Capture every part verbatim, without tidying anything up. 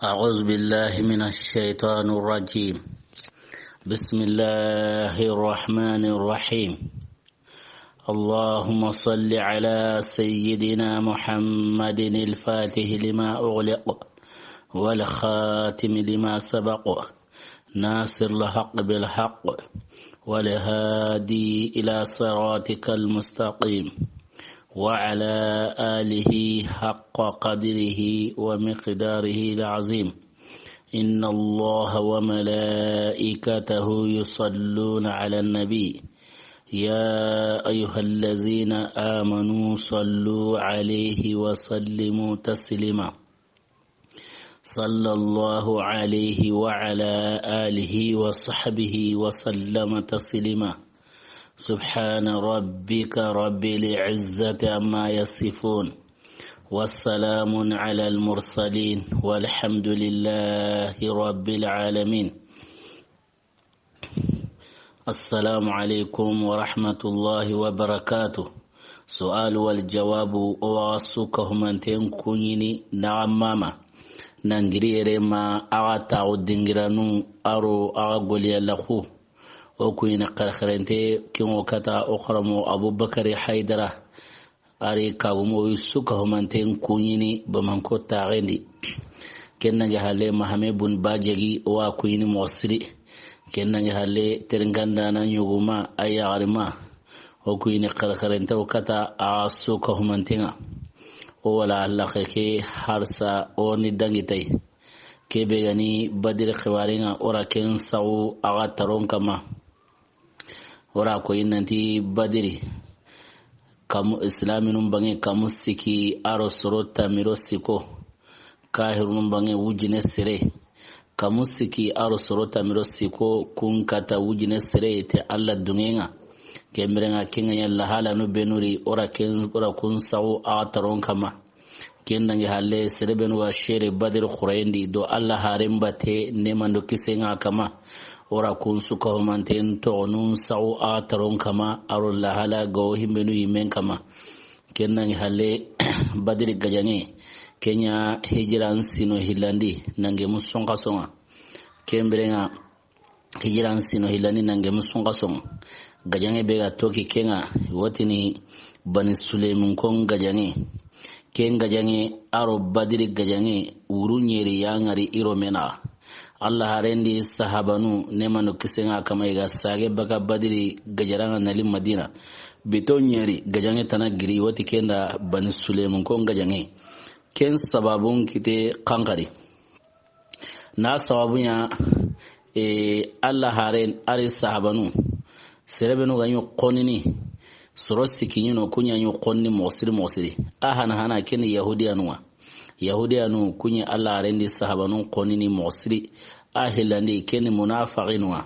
أعوذ بالله من الشيطان الرجيم. بسم الله الرحمن الرحيم. اللهم صل على سيدنا محمد الفاتح لما أغلق والخاتم لما سبق ناصر الحق بالحق والهادي إلى صراطك المستقيم وعلى آله حق قدره ومقداره العظيم. إن الله وملائكته يصلون على النبي. يا أيها الذين آمنوا صلوا عليه وسلموا تسليما. صلى الله عليه وعلى آله وصحبه وسلم تسليما. سبحان ربك رب العزة عما يصفون. والسلام على المرسلين والحمد لله رب العالمين. السلام عليكم ورحمة الله وبركاته. سؤال والجواب. O wa su ka humanten kuɲini na xa mama. Nangiri yere ma a xa taxu dingiranu aro a xa goliya laxu. O kuɲini xerexerente ken ŋo kata o xaramo Abubakari Haydara. Ari kagumo wi su ka humanten kuɲini Bamanko taxendi. Ken nange halle Mahame Bun Bajegi o wa kuɲini moxo siri. Ken nange halle Terinkandana ɲoguma a yaxarima. O kuɲini xerexerente o kata a su ka humanten ŋa. O wala Allah ke harsa o ni dangi tay. Ke be gani Badiri xibarin ŋa o ra ken saxu a xa taron kama. O ra ko i nanti Badiri kamu islaminun bange kamu siki aro soro tamiro siko. Kahirunun bange wujine sere kamu siki aro soro tamiro siko kun kata wujine sere te Allah dungenga. Kemberenga kenga ya lahala no benuri o ra ken o ra kun saxu a taron kama. Ken dangi halle serebenu wa shere Badiri xurayendi do Allah haren bate nemando kisenga kama. O ra kun su ka humanten toxonun saxu a taron kama aro lahala gawo himbenu yimen kama. Ken dangi halle Badiri gajange kenya hijiran sino hillandi nange muson kasonga. Kemberenga hijiran sino hillandi nange muson kasonga. Gajange be ga toki kenga wotini Bani Suleymun kon gajange. Ken gajange aro Badiri gajange wuru ɲeri yangari iro mena. Allah harendi sahabanu nemanu kisenga kama i ga sage baka Badiri gajaranga nali Madina. Bito ɲeri gajange tana giri woti kenda Bani Suleymun kon gajange. Ken sababun kite kankari. Na sababu ɲa, e, Allah haren ari sahabanu serebenu ga ɲu xonini soro sikiɲino kuɲa ɲu xonni moxo siri moxo siri. A hana hana keni Yahudiyanuwa. Yahudiyanu kuɲi Allah harendi sahabanu xonini moxo siri. A hillandi keni munafaqinuwa.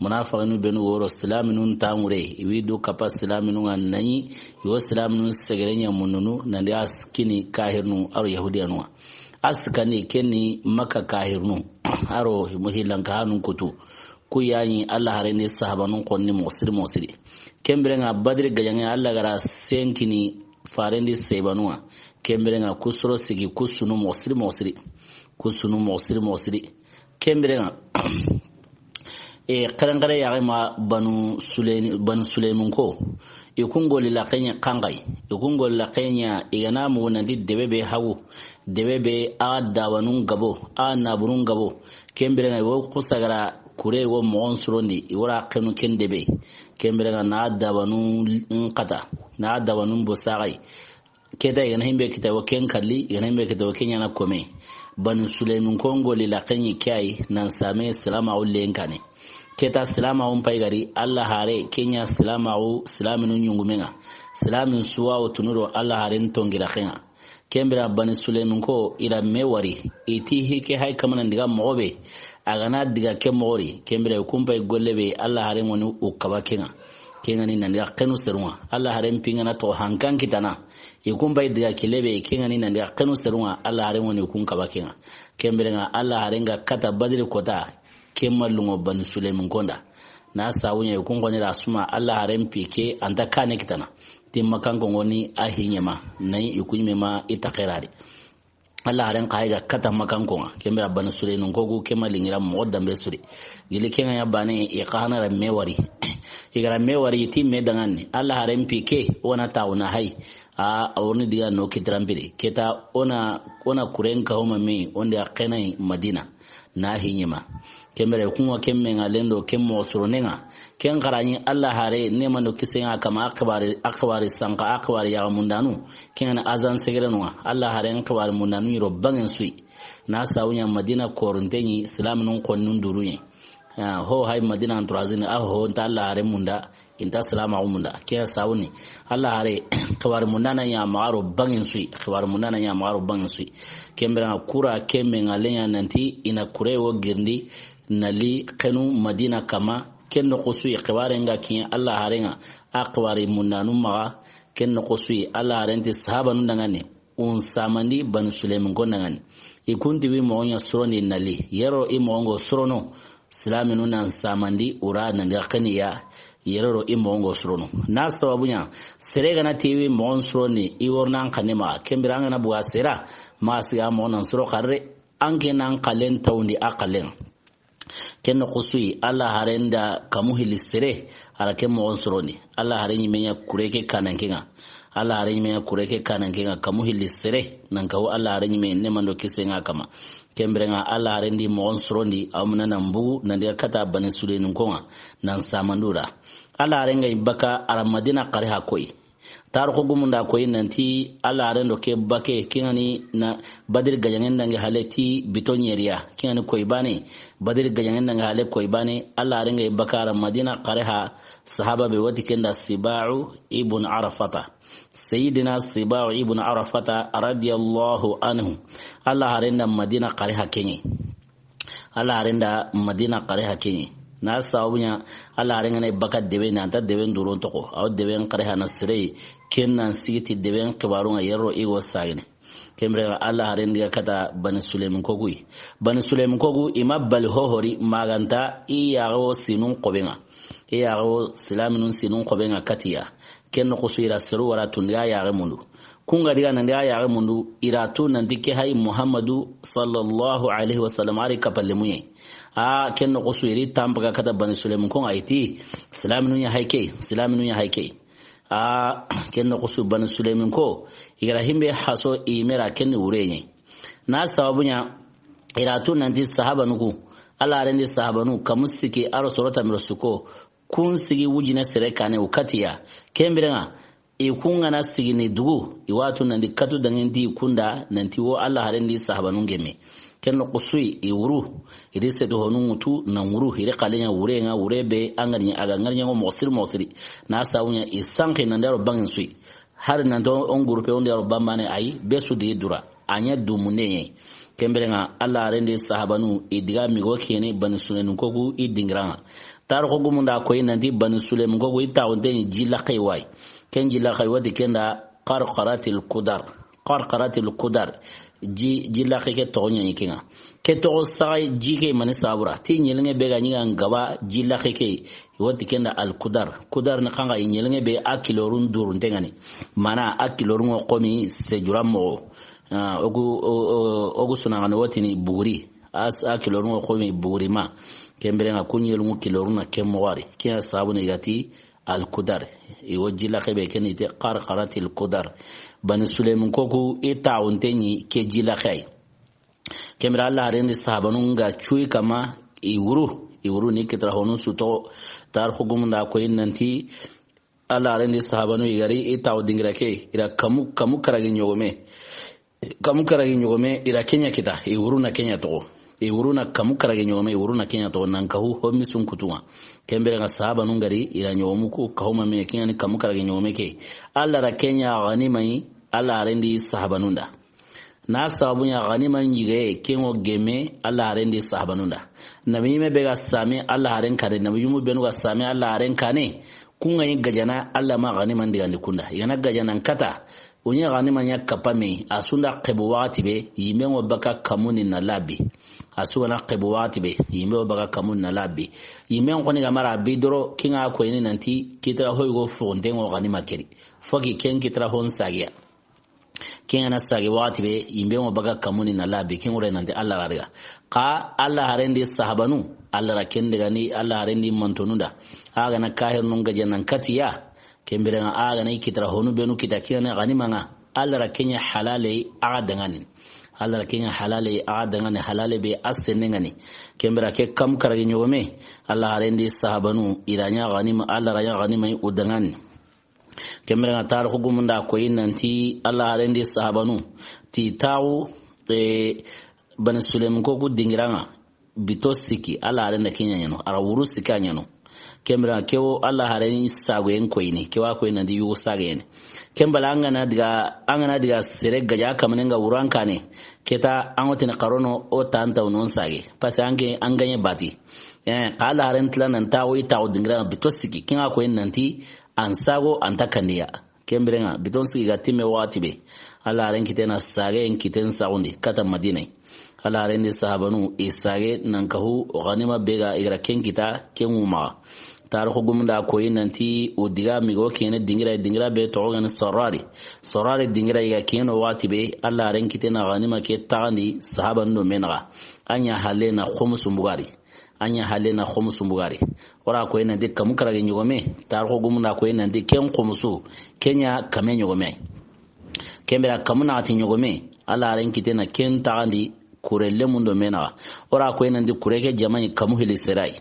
Munafaqinu benu woro silaminun taŋure iwi du kapa silaminun ŋa naɲi. Iwo silaminun segere ɲa mununu nandi a sikini kahirnu aro Yahudiyanuwa. A sikandi keni Makka kahirnu aro muhilankahanun kutu. Ku yani Allah harendi sahabanun xonni moxo siri moxo siri. Kemberenga Badiri gajange Allah gara senkini farendi sebanuwa. Kemberenga kusoro sigi kusunu moxo siri moxo siri. Kusunu moxo siri moxo siri. Kemberenga e xerenkere yaxe ma Banu Suleyni Banu Suleymun ko. I kun goli la xeɲa kanxay. I kun goli la xeɲa i gana mugu nanti debe be hagu. Debe be a dawanun gabo a naburun gabo. Kemberenga wo kusagara kure wo moxon surondi i wora xenu ken debe. Kemberenga na dawanun nkata na dawanun bosaxay. Keta i gana himbe kita wo ken kalli i gana himbe kita wo ken ɲana kome. Banu Suleymun kongoli la xeɲi ke ay nan same silamaxu lenkane. Keta silamaxun pay gari Allah hare kenya silamaxu silaminu ɲungumenga. Silamin suwa wo tunuro Allah haren tongira xenga. Kembira Bani Suleymun ko ira me wari iti hike hay kamana ndiga moxo be. A gana diga ke moxori kembira kumpay golle be Allah haren woni u kaba kenga. Kengani nandiga xenu serunga Allah haren pingana to hankan kitana. I kun bay diga kilebe kengani nandiga xenu serunga Allah haren woni kun kaba kenga. Kemberenga Allah haren ga kata Badiri kota. Kemma lungo Bani Suleymun konda. Na sawunya i kun koni rasuma Allah haren pike anta kane kitana. Timma kanko ngoni a hinyema nayi i kunyeme ma i taxerari. Alla haren xa ga kata makanko ŋa. Ken bire Bani Sulaym ko ku ke ma lingira moxo dambe suri. Gili ke ŋa ya bane, i xa na ra me wari. I ga ra me wari, i ti me danŋa ni. Alla haren pi ke, o na ta o na hay. A, o ni diga no kitiran biri. Ke ta o na, o na kuren ka homa me, o ndi a xenay Madina. Na hiɲima. Ken bire ku ŋa ke me ŋa lendo ke moxo soronen ŋa. Ken xarani Alla hare ne mando kisen ŋa kama a xibari, a xibari sanka, a xibari yaxa mundanu. Ken ŋa ni azan segerenu ŋa. Alla haren xibari mundanu yiro bangen sui. Na sawu ɲa Madina korunten ɲi silaminun xonnun duru ɲi. Ah, ho hay Madina anturazini, a ho nta Alla hare munda. I nta silamaxu munda. Ke ya sawuni. Alla hare, xibari mundana ɲa maxa ro bangen sui. Xibari mundana ɲa maxa ro bangen sui. Ken bire ŋa kura ke me ŋa le ɲa nanti i na kure wo girindi na li xenu Madina kama. Ken noxo sui xibaren ga kiɲe Alla haren ŋa a xibari mundanu maxa. Ken noxo sui Alla haren ti sahabanun danŋa ni. Un samandi Bani Suleymin ko nangani. I kunti wi moxo ɲa sorondi nali. Yero i moxo ŋo sorono. Silaminu nan samandi ura nan ga xeniya. Yero i moxo ŋo sorono. Na sababu ɲa. Sere gana ti wi moxo sorondi. I wori nan xanne maxa. Ken bire an gana buga sera. Ma siga moxo nan soro xarre. An ke nan xalen tawundi a xalen. Ken noxo sui, Alla haren da kamu hilli sere, a ra ke moxon sorondi. Alla haren ɲi me ɲa kure ke kanan ke ŋa. Alla haren ɲi me ɲa kure ke kanan ke ŋa, kamu hilli sere, nan kahu Alla haren ɲi me ne mando kisen ŋa kama. Ken bire ŋa Alla haren di moxon sorondi, a wa muna nan bugu, nan diga kata Bani Suleymin ko ŋa, nan samandu ra. Alla haren ga i baka a ra Madina xari ha koyi. Tarixu gumun da koyi nanti Alla haren do ke bake, ke ŋa ni na Badiri gajaŋen dangi hale ti bito ɲeriya, ke ŋa ni koyi bane. Badiri gajaŋen dangi hale koyi bane, Alla haren ga i baka a ra Madina xari ha sahaba be wa ti ken da Siba'u ibn Arafata. Sayyidina Siba'u ibn Arafata radiyallahu anhu. Alla haren da Madina xari ha ke ɲi. Alla haren da Madina xari ha ke ɲi. Na sababu ɲa, Alla haren ga na i baka debe ni, a nta deben duron toxo. A wa deben xari ha na sere, ken nan sigi ti deben xibarun ŋa yero i go sagene. Ken bire Alla haren diga kata Bani Suleymin ko ku yi. Bani Suleymin ko ku, i ma bali hohori, ma ga nta i yaxe wo sinun xobe ŋa. I yaxe wo silaminun sinun xobe ŋa katiya. Ken noxo su i ra seru wara tundi a yaxe mundu. Ku ŋa diga nan diga yaxe mundu, i ra tu nanti ke hay Muhammadu sallallahu alayhi wa sallam a ri kapalle muɲe. A, ken noxo su i ri tanpaga kata Bani Suleymin ko ŋa i ti, silaminu ɲa hay ke, silaminu ɲa hay ke. A, ken noxo su Bani Suleymin ko, i ga ra himbe haso i me ra ken ni wure ɲi. Na sababu ɲa, i ra tu nanti sahabanu ku, Alla haren di sahabanu, kamu siki a ro soro tamiro suko, kun sigi wujine sere kane u katiya. Ken bire ŋa, i kun ga na sigi ni dugu, i wa tu nanti katu danŋen ti i kunda, nanti wo Alla haren di sahabanun gemme. Ken noxo su i wuru, i ri setu honu ŋutu, na wuru, i ri xalen ɲa wure ŋa, wure be, a ŋari ɲa, a ga ŋari ɲa ŋo moxo siri, moxo siri. Na sawu ɲa, i sanxi nan da ro bangen sui. Hari nan to on groupe on da ro bambane ay, be su di dura. A ɲa dumunde ɲa. Ken bire ŋa Alla haren di sahabanu, i diga migo kene Bani Suleymin ko ku i dingira ŋa. Tarixu gumun da koyi nanti Bani Suleymin ko ku i taxunte ni ji laxe wa yi. Ken ji laxe wa ti ken da Qarqaratil Kudar. Qarqaratil Kudar. Ji, ji laxe ke toxo ɲa ɲi ke ŋa. Ke toxo saxay ji ke mani sabura. Ti ɲelenge be ga ɲi ga ngaba ji laxe ke. I wa ti ken da Al Kudar. Kudar ni xa ŋa i ɲelenge be a kilorun durunte ŋa ni. Mana a kilorun ŋo xomi sejura moxo. Ah, o gu, o, o, o gu sunaŋa ni wa ti ni buguri. A, a kilorun ŋo xomi buguri ma. Ken bire ŋa ku ɲelungu kilorun na ke moxo a ri. Ke ya sababu ni i ga ti Al Kudar. I wo ji laxe be ke ni te Qarqaratil Kudar. Bani Suleymin ko ku i taxunte ɲi ke ji laxe ay. Ken bire Alla haren di sahabanun ga cuyi kama i wuru. I wuru ni kitira honu su toxo. Tarixu gumun da koyi nanti Alla haren di sahabanu i ga ri i taxu dingira ke, i ra kamu, kamu karagi ɲogome. Kamu karagi ɲogome, i ra ke ɲa kita, i wuru na ke ɲa toxo. I wuru na kamu karagi ɲogome, i wuru na ke ɲa toxo, nan kahu ho misun kutu ŋa. Ken bire ŋa sahabanu ga ri, i ra ɲogomu ku, kahu ma me, ke ŋa ni kamu karagi ɲogome ke. Alla ra ke ɲa ganima yi, Alla haren di sahabanun da. Na sababu ɲa ganima ɲige, ke ŋo gemme, Alla haren di sahabanun da. Nabi ɲime be ga same, Alla haren kane, nabi ɲumu benu ga same, Alla haren kane. Ku ŋa ɲi gajana, Alla ma ganima ndi gandi kunda. I ga na gajana kata, o ɲa ganima ɲa kapa me, a su nda xebu waxati be, yime ŋo baka kamu ni na labi. A su ga na xebu waxati be, yime ŋo baka kamu ni na labi. Yime ŋo ni ga mara bi doro, ke ŋa ko yi ni nanti, kitira hoy go fonte ŋo ganima keri. Foki ken kitira hon sagiya. Ken ga na sage waxati be, yinbe ŋo baga kamuni na labi, ken ŋure nanti Alla ra daga. Xa Alla haren di sahabanu, Alla ra ken daga ni, Alla haren di mantonun da. A ga na kahirnun gaja nan katiya, ken biren ŋa a ga na i kitara honu benu kita ken ŋa ni ganima ŋa. Alla ra ken ɲa halale a ga dangani. Alla ra ken ɲa halale a ga dangani, halale be a senne ŋa ni. Ken bira ke kam karagi ɲogome, Alla haren di sahabanu, i ra ɲa ganima, Alla ra ɲa ganima i u dangani. Ken biren ŋa tarixu gumun da koyi nanti Alla haren di sahabanu ti taxu, e, Bani Sulem ko ku dingira ŋa bito sikki, Alla haren da ken ɲa ɲaano, a ra wuru sikki a ɲaano. Ken biren ŋa ke wo Alla haren sagoyen koyini, ke wa koyi nanti yugo sagoyen. Ken bala an ga na diga, an ga na diga sere gaja kamanen ŋa wuran kane, ke ta an ŋo tini xarono o tantaw non sage. Parce que an ke, an gaɲe bati. Eh, xa Alla haren tila nan taxu i taxu dingira ŋa bito sikki, ken ŋa koyi nanti an sago, an ta kandiya. Ken biren ŋa, biton sikki ga timme waxati be, Alla haren kite na sage en kiten saxundi kata Madina. Alla haren di sahabanu, i sage nan kahu ganima be ga i ga ra ken kita, ken ŋu maxa. Tarixu gumun da koyi nanti o diga migo kene dingira, dingira be toxo ga ni Sorari. Sorari dingira i ga keno waxati be, Alla haren kite na ganima ke taxandi sahabanu do me naxa. A ɲa halle na xumusu mbugari. A ɲa halle na xumusu mbugari. O ra koyi nanti kamu karagi ɲogome, tarixu gumun da koyi nanti ken xumusu, ken ɲa kame ɲogome. Ken bira kamu naxati ɲogome, Alla haren kite na ken taxandi kure lemun do me naxa. O ra koyi nanti kure ke jamaɲi kamu hili sere yi.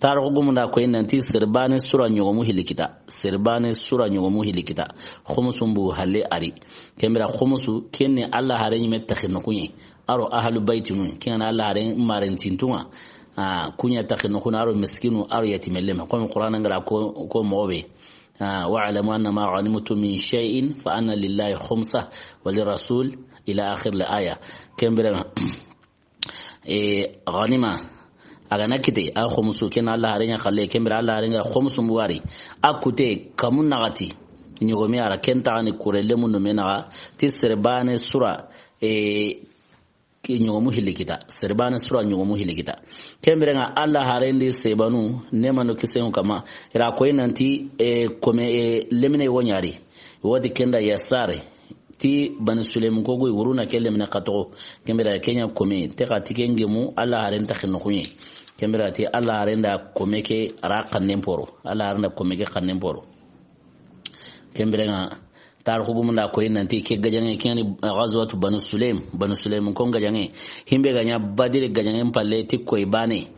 Tarixu gumun da koyi nanti sere baane su ra ɲogomu hili kita. Sere baane su ra ɲogomu hili kita. Xumusu mbugu halle a ri. Ken bira xumusu, ken ni Alla haren ɲime taxi noxu ɲa. A ro ahlu baytinu, ken ŋa na Alla haren maren tintu ŋa. A, ku ɲa taxi noxu na, a ro miskinu, a ro yatime leme. Comme Qur'ana ŋa ra ko, ko moxo be. A, wa'lamu annama ghanimtum min shay'in fa anna lillahi khumsahu wa lirrasul ila akhir al-aya. Ken biren ŋa, e, ganima, a ga na kite, a xumusu, ken Alla haren ɲa xalle, ken biren Alla haren ŋa xumusu mbugari. A kute, kamu naxati ɲogome, a ra ken taxandi kure lemun do me naxa, ti sere baane su ra, e, ke ɲogomu hili kita. Sere baane su ra ɲogomu hili kita. Ken biren ŋa Alla haren di sebanu, neema do kisen ŋu kama, i ra koyi nanti, e, kome, e, lemine wo ɲa ri. Woti ken da Yasare. Ti Bani Sulem ko guy wuruna ke lemine xa toxo. Ken bira ken ɲa kome. Te xa ti ken gemu, Alla haren taxi noxu ɲa. Ken bira ti Alla haren da kome ke a ra xannen poro. Alla haren da kome ke xannen poro. Ken biren ŋa, tarixu gumun da koyi nanti ke gajaŋe, ken ni Ghazwatu Banu Sulaym, Banu Sulaym ko gajaŋe. Himbe ga ɲa Badiri gajaŋen palle ti koyi baane.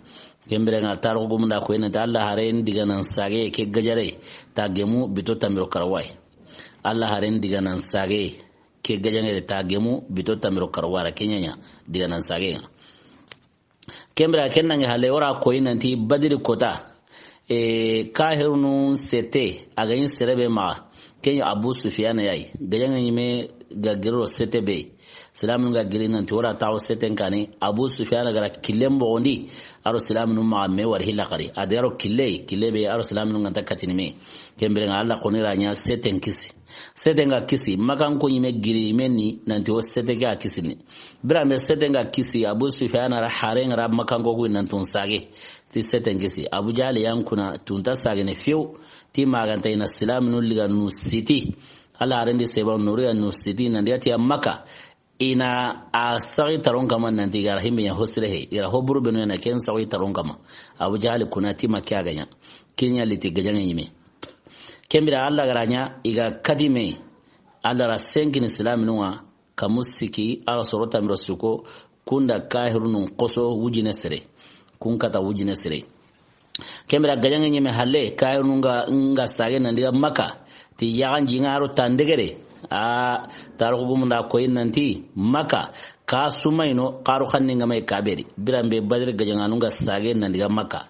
Ken biren ŋa, tarixu gumun da koyi nanti Alla haren diga nan sage ke gajare ta gemu bito tanmi do karago yi. Alla haren diga nan sage ke gajaŋe ta gemu bito tanmi do karago yi, a ra ken ɲa ɲa diga nan sage ŋa. Ken bira ken nange halle, o ra koyi nanti Badiri kota, e, kahirnun sete, a ga ɲi sere be maxa, ken ɲa Abu Sufyana ya yi. Gajaŋe ɲime ga giri ro sete be. Silamun ga giri nanti o ra taxu seten kane, Abu Sufyana ga ra killen boxondi, a ro silamun maxa me wari hilla xari. A di a ro kille, kille be a ro silamun ga nta katini me. Ken biren ŋa Alla xoni ra ɲa seten kisi. Seten ga kisi, Makanko ɲime giri me ni, nanti o sete ke a kisini. Biranbe seten ga kisi, Abu Sufyana ra haren ŋa ra Makanko ku nanti o n sage. Ti seten kisi. Abu Jahali yan kuna, ti o nta sagene few. Ti ma ga nta i na silaminu liga nu siti. Alla haren di seba nuriya nu siti, nan diga ti ya Maka. I na a saxi taron kama nanti i ga ra himbe ɲa hosire he. I ga ra hoburu benu ɲa na ken saxi taron kama. Abu Jahali kuna ti ma ke a ga ɲa. Ken ɲa liti gajaŋe ɲime. Ken bira Alla ga ra ɲa, i ga kadime, Alla ra senkini silaminun ŋa, kamu sikki, a ga soro tanmi do sikko, kun da kahirunun xoso wujine sere. Kun kata wujine sere. Ken bira gajaŋe ɲime halle, kahirunun ga, ga sage nan diga Maka, ti yaxan jinŋa a ro tandegere. A, tarixu gumun da koyi nanti, Maka, ka sumay no, xaru xanne ŋa may kaberi. Biranbe Badiri gajaŋanun ga sage nan diga Maka.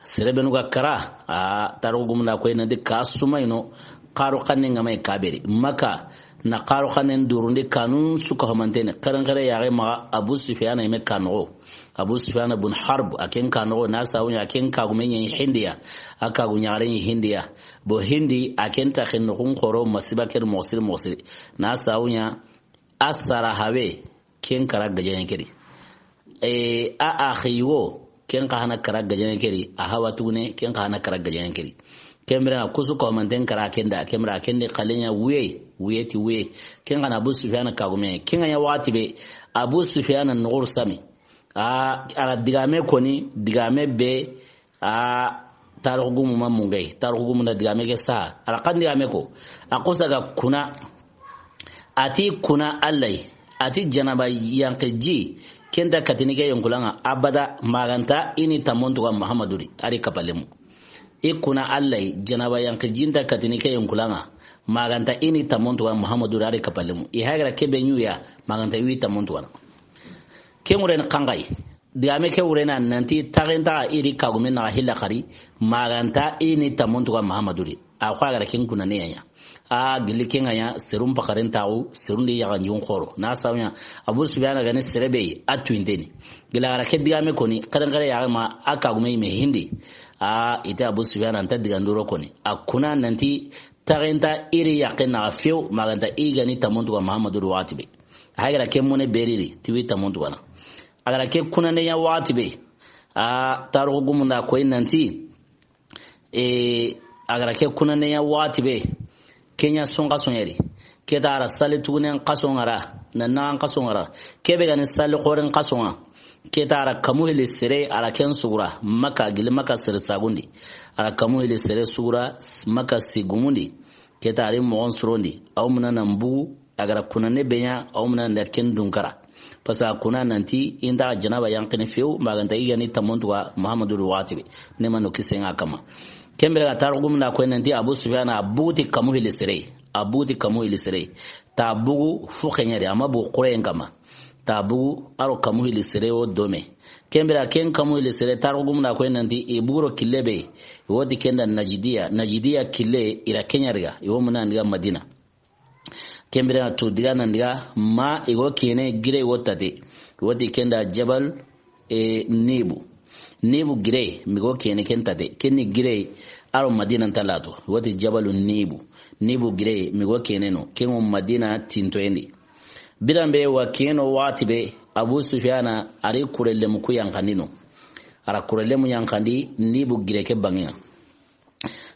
Sere benu ga kara, a, tarixu gumun da koyi nanti ka sumay no, xaru xanne ŋa may kaberi. Maka, na xaru xannen durundi kanun su ka homantene. Xeren xere yaxe maxa Abu Sufyana yime kanoxo. Abu Sufyana bun Harb, a ken kanoxo, na sawu ɲa a ken kagume ɲa Hindiya. A kagu ɲaxare ɲi Hindiya. Bo Hindi, a ken taxi noxun xoro masiba ken moxo siri moxo siri. Na sawu ɲa a sara hawe, ken kara gajaŋe ke di. E, a, a xiwo, ken xa hana kara gajaŋe ke di, a hawa tugune, ken xa hana kara gajaŋe ke di. Ken biren ŋa, kusu ko manten kara ken da, ken biren ŋa ken di xalen ɲa wuye, wuye ti wuye. Ken xa na Abu Sufyana kagume. Ken ŋa ɲa waxati be, Abu Sufyana noxoru sami. A, a ra digame koni, digame be, a, tarixu gumu ma mungay, tarixu gumu na digame ke sa. A ra kan digame ko, a xusa ga kuna, a ti kuna Alla yi, a ti janaba yanke ji, ken ta katini ke yonkulan ŋa, abada, ma ga nta i ni tamontu ga Muhammadu ri, a ri kapalemu. I kuna Alla yi, janaba yanke ji nta katini ke yonkulan ŋa, ma ga nta i ni tamontu ga Muhammadu ri, a ri kapalemu. I hagara ke be ɲuya, ma ga nta i wi tamontu ga na. Ke ŋuren xanxay. Digame ke wurena nanti taxen taxa i ri kagume naxa hilla xari, ma ga nta i ni tamontu ga Muhammadu ri. A xo a gara ken kuna ne ya ɲa. A gilli ken ŋa ɲa, serun paxaren taxu, serun di yaxanjun xoro. Na sawu ɲa, Abu Sufyana ga ni sere be yi, a tuwinteni. Gila gara ke digame koni, xeren xere yaxe ma, a kagume yime hindi. A ite Abu Sufyana nta diganduro koni. A kuna nanti taxen ta i ri yaxe naxa few, ma ga nta i ga ni tamontu ga Muhammadu ri waxati be. A gara ke mone beriri, ti wi tamontu ga na. A gara ke kunande ɲa waxati be. A, tarixu gumu nda koy nanti, e, a gara ke kunande ɲa waxati be. Ke ɲa sonxaso ɲa ri. Ke ta a ra sali tugunen xaso ŋa ra, na naxan xaso ŋa ra. Ke be ga ni sali xoren xaso ŋa. Ke ta a ra kamu hili sere, a ra ken sugura. Maka, gili Maka sere sagundi. A ra kamu hili sere sugura, Maka sigumundi. Ke ta a ri moxon surondi. Aw muna nan bugu, a gara kunande be ɲa, aw muna nda ken dunkara. Parce que a kuna nanti, i nta janaba yanqini few, ma ga nta i ga ni tamontu ga Muhammadu ri waxati be. Ne mano kisen ŋa kama. Ken biren ŋa tarixu gumu nda koy nanti Abu Sufyana a bugu ti kamu hili sere. A bugu ti kamu hili sere. Ta bugu fu xeɲeri, a ma bugu xuren kama. Ta bugu a ro kamu hili sere wo dome. Ken biren ŋa ken kamu hili sere tarixu gumu nda koy nanti i bugu ro kille be. I wo ti ken da Najidiya. Najidiya kille i ra ken ɲa riga. I wo muna ndiga Madina. Ken biren ŋa tu diga nan diga ma i go kene gire i wo tate. I wo ti ken da Jabal, e, Nibu. Nibu gire, mi go kene ken tate. Ken ni gire, a ro Madina nta lato. I wo ti Jabalu Nibu. Nibu gire, mi go kene no. Ken ŋo Madina tintoyen di. Biran be wa keno waxati be, Abu Sufyana a ri kurelemu ku yanqandi no. A ra kurelemu yanqandi, Nibu gire ke bangen ŋa.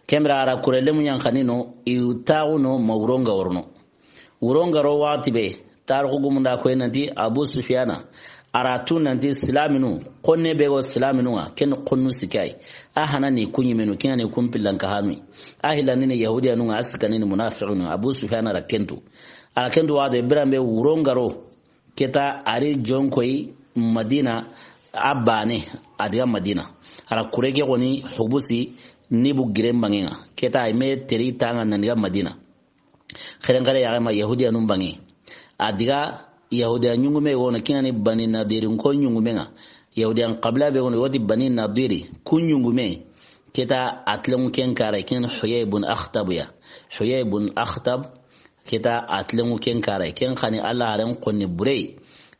Ken biren ŋa a ra kurelemu yanqandi no, i taxu no ma wuron ga worono. Wuron ga ro waxati be, tarixu gumu nda koy nanti Abu Sufyana, a ra tu nanti silaminu, xonne be go silaminu ŋa, ken xonnu sikay. A hana ni ku ɲimenu, ken ŋa ni kun pillan ka hanu. A hilani ni Yahudiyanu ŋa, a sikani ni munafiqinu ŋa, Abu Sufyana ra ken tu. A ra ken tu waxati be, biran be wuron ga ro, Ke ta a ri jonkoy Madina, a bane, a diga Madina. A ra kure ke xoni hubusi Nibu giren bangen ŋa. Ke ta a yi me teri tanga nan diga Madina. Xeren xere yaxe ma Yahudiyanun bange. A diga Yahudiya ɲungume wono, ken ŋa ni Bani Nadirin ko ɲungumen ŋa. Yahudiyan qabila be wono, i wo ti Bani Nadiri, ku ɲungume. Ke ta a tilenŋu ken kara, ken Huyay bun Akhtab ya. Huyay bun Akhtab, Ke ta a tilenŋu ken kara, ken xa ni Alla haren xonni bure.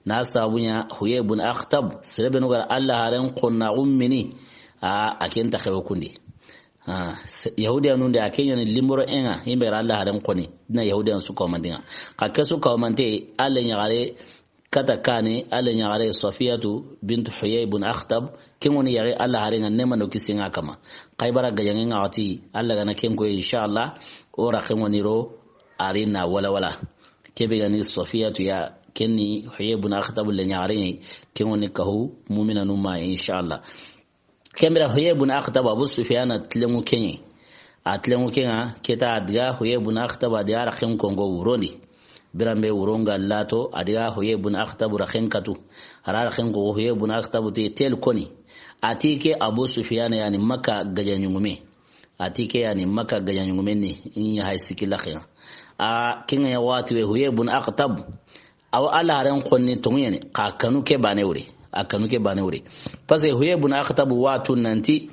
Na sabu ɲa Huyay bun Akhtab, sere be nu ga ra Alla haren xonna gummini, a, a ken ta xewe kundi. A, se-, Yahudiyanun de, a ken ɲa ni limboro en ŋa, i be ga ra Alla haren xonni, dina Yahudiyan su kawmandin ŋa. Xa ke su kawmante, Alla ɲaxare, kata kane, Alla ɲaxare Safiyatu bintu Huyay bun Akhtab, ken ŋoni yaxe Alla haren ŋa, neema do kisiye ŋa a kanma. Xaybara gajaŋen ŋa waxati, Alla ga na ken ko, inshallah, o ra ken ŋoni ro, a ri na wala wala. Ke be ga ni Safiyatu ya, ken ni Huyay bun Akhtab le ɲaxare ŋa, ken ŋoni kahu muminanu ma, inshallah. Ken bire Huyay bun Akhtab Abu Sufyana tilenŋu ken ɲi. A tilenŋu ken ŋa, ke ta a diga Huyay bun Akhtab a diga a ra ken konko wuron di. Biran be wuron ga lato, a diga Huyay bun Akhtab ra ken katu. A ra ra ken ko Huyay bun Akhtab te tel koni. A ti ke Abu Sufyana ya ni Makka gajaɲungume. A ti ke ya ni Makka gajaɲungume ni, in ya hay sikki la ken ŋa. A ken ŋa ya waxati be Huyay bun Akhtab. Awa Alla haren xonni tonŋu ya ni, xa kanu ke bane wure. A kanu ke bane wure. Parce que Huyay bun Akhtab wa tu nanti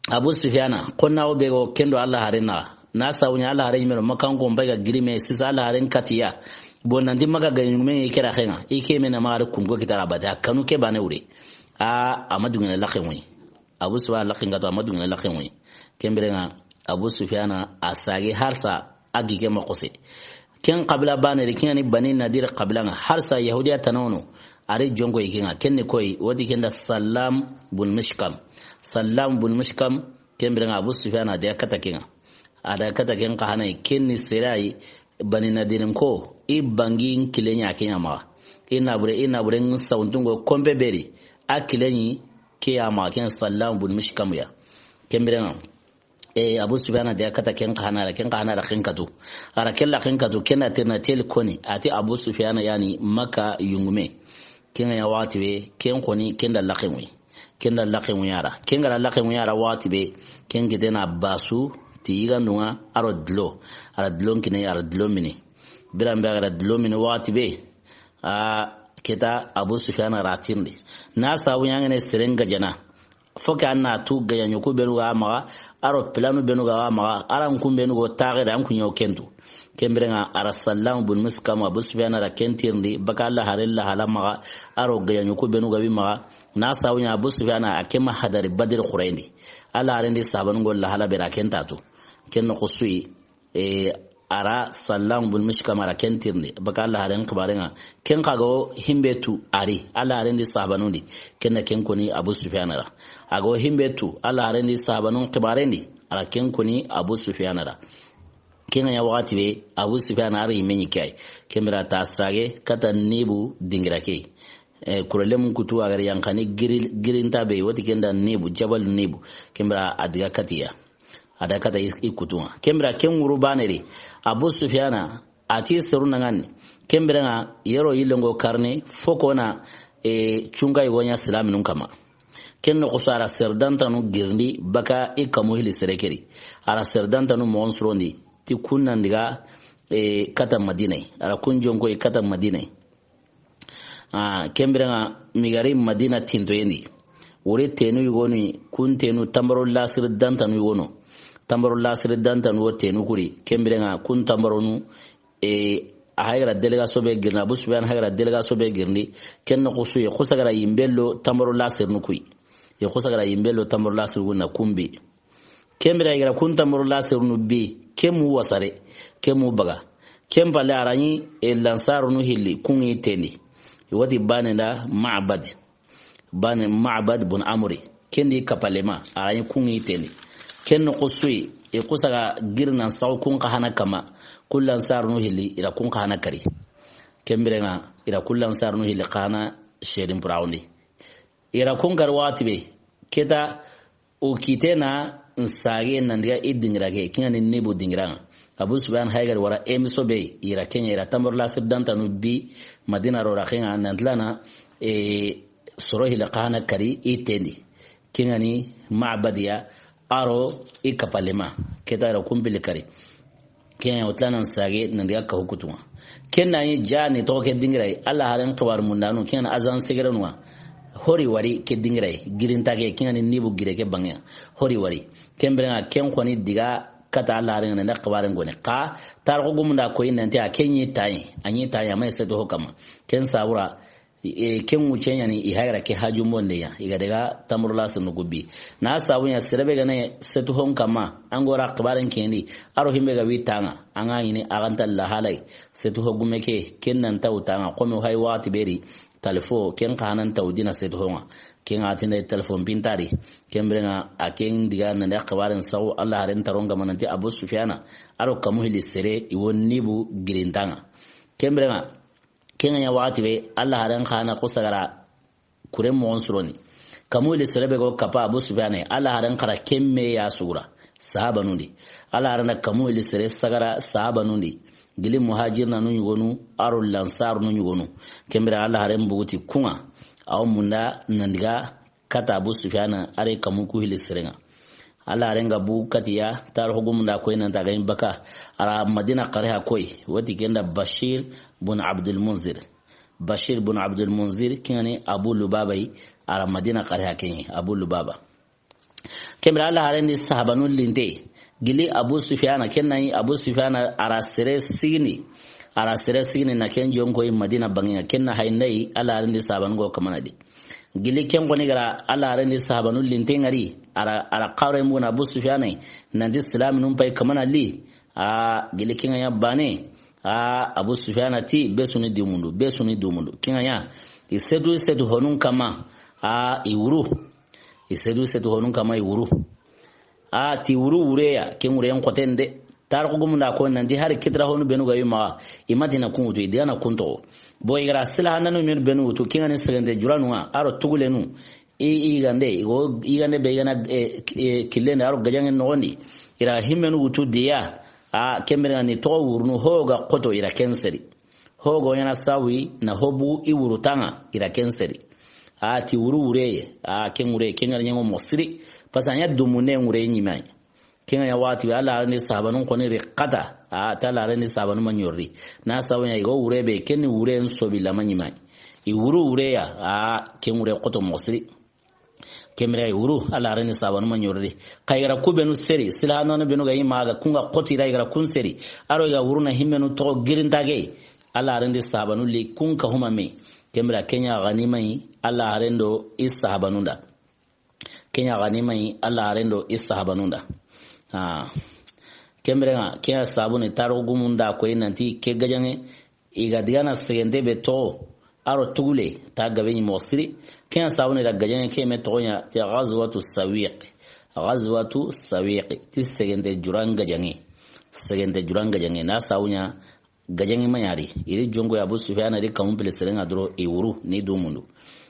Abu Sufyana, xonna o be go ken do Alla haren ŋa. Na sabu ɲa Alla haren ɲi me ro, Makkan ko mbay ga giri me, sisa Alla haren kati ya. Bon nanti Makka gajaɲungume i ke ra ken ŋa. I ke me na ma haren kunko kita ra bate. A kanu ke bane wure. A, a ma dungene la ken ŋoyi. Abu Sufyana laxen ga to, a ma dungene laxen ŋoyi. Ken bire ŋa, Abu Sufyana a sage harsa a gi ke ma xose. Ken qabila bane ri, ken ŋa ni Bani Nadir qabila ŋa, harsa Yahudiya tana wono, a ri jonko i ke ŋa, ken ni koy, woti ken da Sallam bun Mishkam. Sallam bun Mishkam, Ken biren ŋa Abu Sufyana a daga kata ken ŋa. A daga kata ken xa hana yi, ken ni sere yi, Bani Nadirin ko, i bangi n kile ɲa ke ɲa maxa. I nabure, i nabure n sawuntungo kompe beri. A kile ɲi ke ya maxa, ken Sallam bun Mishkam ya. Ken biren ŋa, e, Abu Sufyana a daga kata ken xa hana ra, ken xa hana ra ken katu. A ra ken la ken katu, ken na tirina teli koni. A ti Abu Sufyana yani Makka yungume. Ken ŋa ya waxati be, ken koni, ken da laxen wi. Ken da laxen wi a ra. Ken ga ra laxen wi a ra waxati be, ken kite na basu, ti yigandun ŋa, a ro dilo. A ra dilo kine, a ra dilo mini. Biran be a ga ra dilo mini waxati be, a keta Abu Sufyana ra tirindi. Na sabu ɲa ŋa ne seren ga jana. Fo ke an na tu gajaɲo ku benu ga maxa, a ro pilanu benu ga maxa, a ra n kun benu go taxe da an kun ɲo kentu. Ken biren ŋa a ra Sallam bun Mishkam, Abu Sufyana ra ken tirindi, baka Alla haren la hala maxa, a ro gajaɲo ku benu ga bi maxa. Na sabu ɲa Abu Sufyana a ke ma hadari Badri xurayndi. Alla haren di sahabanu go la hala be ra ken tatu. Ken no xusuyi, e, a ra Sallam bun Mishkam a ra ken tirindi, baka Alla haren xibaren ŋa. Ken xa go himbe tu a ri, Alla haren di sahabanun di, ken na ken koni Abu Sufyana ra. A go himbe tu Alla haren di sahabanun xibaren di, a ra ken koni Abu Sufyana ra. Ken ŋa ya waxati be, Abu Sufyana a ri me ɲi ke yi. Ken biren ta sage kata Nibu dingira ke. E, kurelem kutu a ga ri yanxani giri-, girinta be, woti ken da Nibu, Jabal Nibu. Ken biren a daga kati ya. A daga kata i, i kutu ŋa. Ken biren ken wuru bane ri. Abu Sufyana, a ti seru na ŋa ni. Ken biren ŋa yero yilengo karne, fo ko na, e, cunga yigo ɲa silaminun kama. Ken no xusu a ra serdantanu girindi, baka i kamu hili sere ke ri. A ra serdantanu moxon surondi, ti kun nan diga, e, kata Madina yi. A ra kun jonko yi kata Madina yi. A, ken biren ŋa migari Madina tintoyen di. Wori tenu yigonu, kun tenu tambaro lasiri dantanu yigono. Tambaro lasiri dantanu wo tenu kuri. Ken biren ŋa kun tambaronu, e, a haygara délégation be girindi, Abu Sufyan haygara délégation be girindi. Ken no xusu ye, xusagara yimbello tambaro lasirinu kuyi. Ye xusagara yimbello tambaro lasirinu na kumbi. Ken biren i ga ra kun tambaro lasirinu bi, ke mu wasare, ke mu baga. Ken palle a ra ɲi, e, lansarunu hilli, kun ŋi tendi. I wati bane da Ma'bad. Bane Ma'bad bun Amri. Ken di kapalema, a ra ɲi kun ŋi tendi. Ken no xusuyi, e, xusaga girinan saxu kun xa hana kama, kun lansarunu hilli, i ra kun xa hana kari. Ken biren ŋa, i ra kun lansarunu hilli xa hana shedin puraxundi. I ra kun kari waxati be, keta o kite na n sage nan diga i dingira ke, ken ŋa ni Nibu dingira ŋa. Abu Sufyan haygari wara emiso be, i ra ken ɲa, i ra tambaro lasiri dantanu bi, Madina ro ra ken ŋa, nan tilana, e, soro hili xa hana kari i tendi. Ken ŋa ni Ma'bad ya, a ro i kapalema, keta i ra kun pili kari. Ken o tilanan sage nan diga kahu kutu ŋa. Ken na ɲi ja ni toxo ke dingira yi, Alla haren xibaru mundanu, ken na azan segerenu ŋa. Hori wari ke dingira yi, girinta ke, ken ŋa ni Nibu gire ke bange ŋa. Hori wari. Ken biren ŋa ken xoni diga kata Alla haren ŋa na xibaren gone. Xa, tarixu gumunda koyi nanti a ken ɲi tayi, a ɲi tayi, a ma yi setu ho kama. Ken sabura, e, ken wucce ɲa ni, i haygara ke haju monde ya, i ga daga tambaro lasirinu gubi. Na sabu ɲa, sere be ga na setu hon kama, an go ra xibaren kendi, a ro himbe ga wi taŋa, an ga ɲini a ga nta la halay, setu ho gume ke, ken nan taw taŋa, xo me hay waxati be ri, talifo, ken xa nan taw dina setu ho ŋa, ken ŋa tinde talifo pintari, ken biren ŋa a ken diga nan da xibaren saxu, Alla haren taron ga ma nanti Abu Sufyana, a ro kamu hilli sere, i wo Nibu girinta ŋa. Ken biren ŋa, ken ŋa ɲa waxati be, Alla haren xa na xusagara kure moxon suroni. Kamu hilli sere be go kapa Abu Sufyane, Alla haren xa ra ken me ya sugura sahabanun di. Alla haren na kamu hilli sere sagara sahabanun di. Gili muhajirinanu ɲugonu, a ro lansarunu ɲugonu. Ken biren Alla haren buguti kun ŋa. A wo munda nan diga kata Abu Sufyana, a ri kamu ku hilli sere ŋa. Alla haren ga bu katiya, tarixu gumunda koyi nanti a ga ɲi baka, a ra Madina xariha koyi, wati ken da Bashir bun Abdul Munzir. Bashir bun Abdul Munzir, ken ŋa ni Abu Lubaba yi, a ra Madina xariha ken ɲi, Abu Lubaba. Ken biren Alla haren di sahabanu linte, gili Abu Sufyana, ken na ɲi Abu Sufyana a ra sere sigini, a ra sere sigini na ken jonko yi Madina bange ŋa, ken na haynde yi, Alla haren di sahabanu go kamana di. Gili ken xoni ga ra Alla haren di sahabanu linte ŋari, a ra, a ra xawre mbu na Abu Sufyana yi, nanti silaminun pay kamana li, a gili ken ŋa ɲa bane, a Abu Sufyana ti, be su ni dumundu, be su ni dumundu. Ken ŋa ɲa, i setu, i setu honun kama, a i wuru. I setu, i setu honun kama, i wuru. A ti wuru wureya, ken wureyen xoten de. Tarixu gumun da a ko nanti hari kitira honu benu ga yi maxa, i ma ti na kun wutu, i diga na kun toxo. Bon, i ga ra silahananu men benu wutu, ken ga ni segente juranun ŋa, a ro tugulenu, i, i yigande, i go yigande be i ga na, e, e, killen di, a ro gajaŋen noxon di. I ra himmenu wutu diya, a, ken bire ŋa ni toxo wurunu, ho ga xoto, i ra ken seri. Ho ga ɲaana sawi, na ho bugu i wuru tanŋa, i ra ken seri. A ti wuru wureye, a ken wure, ken ga ra ɲaŋo moxo siri. Parce que a ɲa dumunde wure ɲi me yi. Ken ga ɲa waxati be, Alla haren di sahabanun xoni ri xata. A ta Alla haren di sahabanu ma ɲori. Na sabu ɲa i go wure be, ken ni wure n sobi la ma ɲi me yi. I wuru wureya, a ken wure xoto moxo siri. Ken bire i wuru, Alla haren di sahabanu ma ɲori. Xa i ga ra ku benu seri, silahananu benu ga yi maxa, kun ga xoti ra, i ga ra kun seri. A ro i ga wuru na himmenu toxo girintage. Alla haren di sahabanu li kun ka huma me. Ken bire ken ɲa ganima yi, Alla haren do i sahabanun da. Ken ɲa ganima yi, Alla haren do i sahabanun da. Ha. Ken bire ŋa, ken ɲa sabu ni tarixu gumun da a ko yi nanti ke gajaŋe, i ga diga na segente be toxo, a ro tugule, ta gabe ɲi moxo siri. Ken ɲa sabu ni da gajaŋe ke me toxo ɲa, ti Ghazwatu Sawiq. Ghazwatu Sawiq, ti segente juran gajaŋe. Segente juran gajaŋe, na sabu ɲa gajaŋe ma ɲa ri. I ri jonko ya Abu Sufyana ri kamun pili seren ŋa doro i wuru ni dumundu.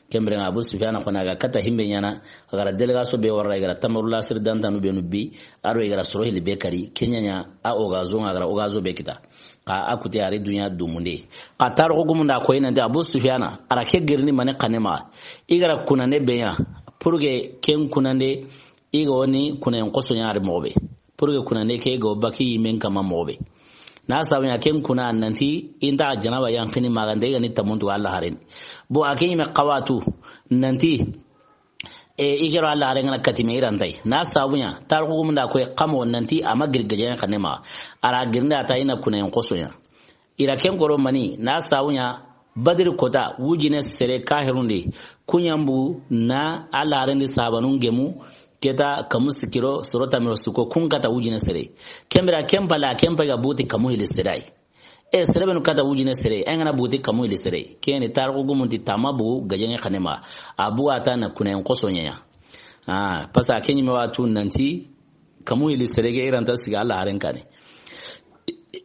Ken bire ŋa Abu Sufyana xo na ga kata himbe ɲaana, a ga ra délégation be wara, i ga ra tamaru lasiri dantanu benu bi, a ro i ga ra soro hili be kari, ken ɲa ɲa a ogazo ŋa, a ga ra ogazo be kita. Xa a kuti a ri duna dumunde. Xa tarixu gumun da a ko yi nanti Abu Sufyana, a ra ke girini mani xanne maxa. I ga ra kunande be ɲa, pour que ken kunande, i ga wo ni kunayen xoso ɲa a ri moxo be. Pour que kunande ke ga wo baki yimen kama moxo be. Na sabu ɲa ken kuna nanti, i nta janaba yanqini maxa nde i ga ni tamuntu Alla haren di. Bon, a ke ɲi me xawatu, nanti, e, i ga ro Alla haren ŋa na kati me i ra nta yi. Na sabu ɲa, tarixu gumun da a ko yi xamo nanti a ma giri gajaŋe xanne maxa. A ra girinde a ta i na kunayen xoso ɲa. I ra ken koro mani, na sabu ɲa, Badiri kota, wujine sere kahirun di, ku ɲa n bugu na Alla haren di sahabanun gemu, ke ta kamu sikiro, soro tamiro suko, kun kata wujine sere. Ken bire ken pale, ken pay ga buti kamu hili sere yi. E, sere benu kata wujine sere, e ŋa na buti kamu hili sere. Ken ni tarixu gumun ti ta ma bugu gajaŋe xanne maxa. A bugu a ta na kunayen xoso ɲa ɲa. A, parce que a ke ɲi me waxatu nanti, kamu hili sere ke i ra nta sigi Alla haren kaane.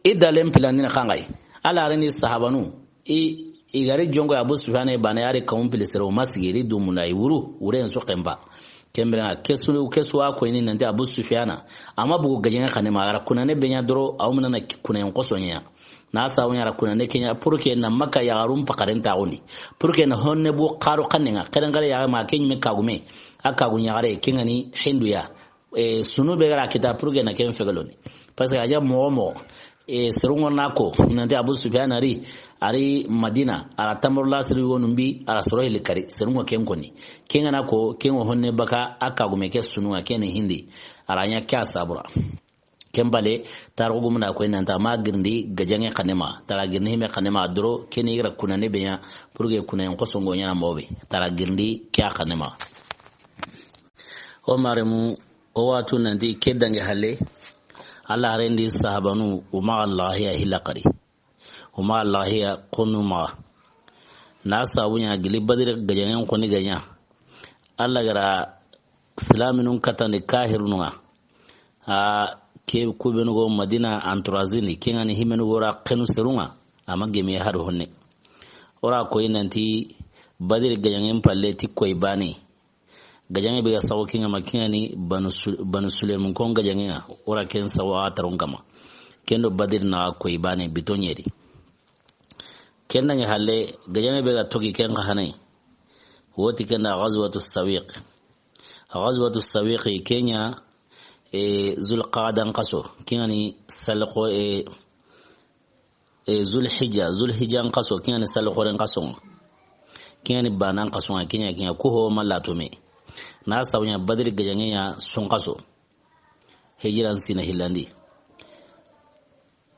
I dalen pilandini xanŋay. Alla haren di sahabanu, i, i ga ri jonko ya Abu Sufyana bane, a ri kamun pili sere, o ma sigi, i ri dumundu, i wuru, wuren su xemba. Ken bire ŋa, ke su, ke su a ko yi ni nanti Abu Sufyana, a ma bugu gajaŋe xanne maxa, a ga ra kunande be ɲa doro, a wo mina na kunayen xoso ɲa. Na sabu ɲa ra kunande ke ɲa, pour que na Makka yaxarun paxaren taxundi. Pour que na honne bu xaro xanne ŋa, xeren xare yaxe ma ke ɲi me kagume, a kagu ɲaxare, ken ga ni Hindu ya. E, sunu be ga ra kita pour que na ken fegeloni. Parce que a ja moxo moxo, e, serun ŋo na ko nanti Abu Sufyan a ri, a ri Madina, a ra tamaru lasiri wonu bi, a ra soro hili kari, serun ŋo ken koni. Ken ga na ko, ken ŋo honne baka, a kagume ke sunu ŋa, ken ni Hindi. A ra ɲa ke a sabura. Ken bale, tarixu gumun da a ko yi nanti a ma girindi gajaŋe xanne maxa, ta ra girindi hime xanne maxa doro, ken ni i ga ra kunande be ɲa, pour que kunayen xoso ŋo ɲaana moxo be, ta ra girindi ke a xanne maxa. O maremu, o waxatu nanti ke dangi halle, Alla haren di sahabanu, o maxa lahiya hilla kari. O maxa lahiya xonu maxa. Na sabu ɲa gili Badiri gajaŋen xoni ga ɲa. Alla ga ra silaminun katandi kahirunun ŋa. A ke ku benu go Madina entourage ni, ken ga ni himenu go ra xenu serun ŋa. A ma gemi hari honne. O ra ko yi nanti Badiri gajaŋen palle ti koy bane. Gajaŋe be ga saxu ken ŋa ma, ken ga ni Banu Su-, Banu Sulem kon gajaŋe ŋa, o ra ken saxu a taron kama. Ken do Badiri na koy bane bito ɲeri. Ken dangi halle, gajaŋe be ga togi ken xa hane. Woti ken da Ghazwatu Sawiq. Ghazwatu Sawiq ke ɲa, e, Zulqa'dan xaso. Ken ga ni salxo, e, e, Zulhijja, Zulhijjan xaso, ken ga ni salxoren xaso. Ken ga ni banan xaso, ken ɲa, ken ɲa, ku ho ma latu me. Na sabu ɲa Badiri gajaŋe ɲa sun xaso. Hijiran sina hillandi.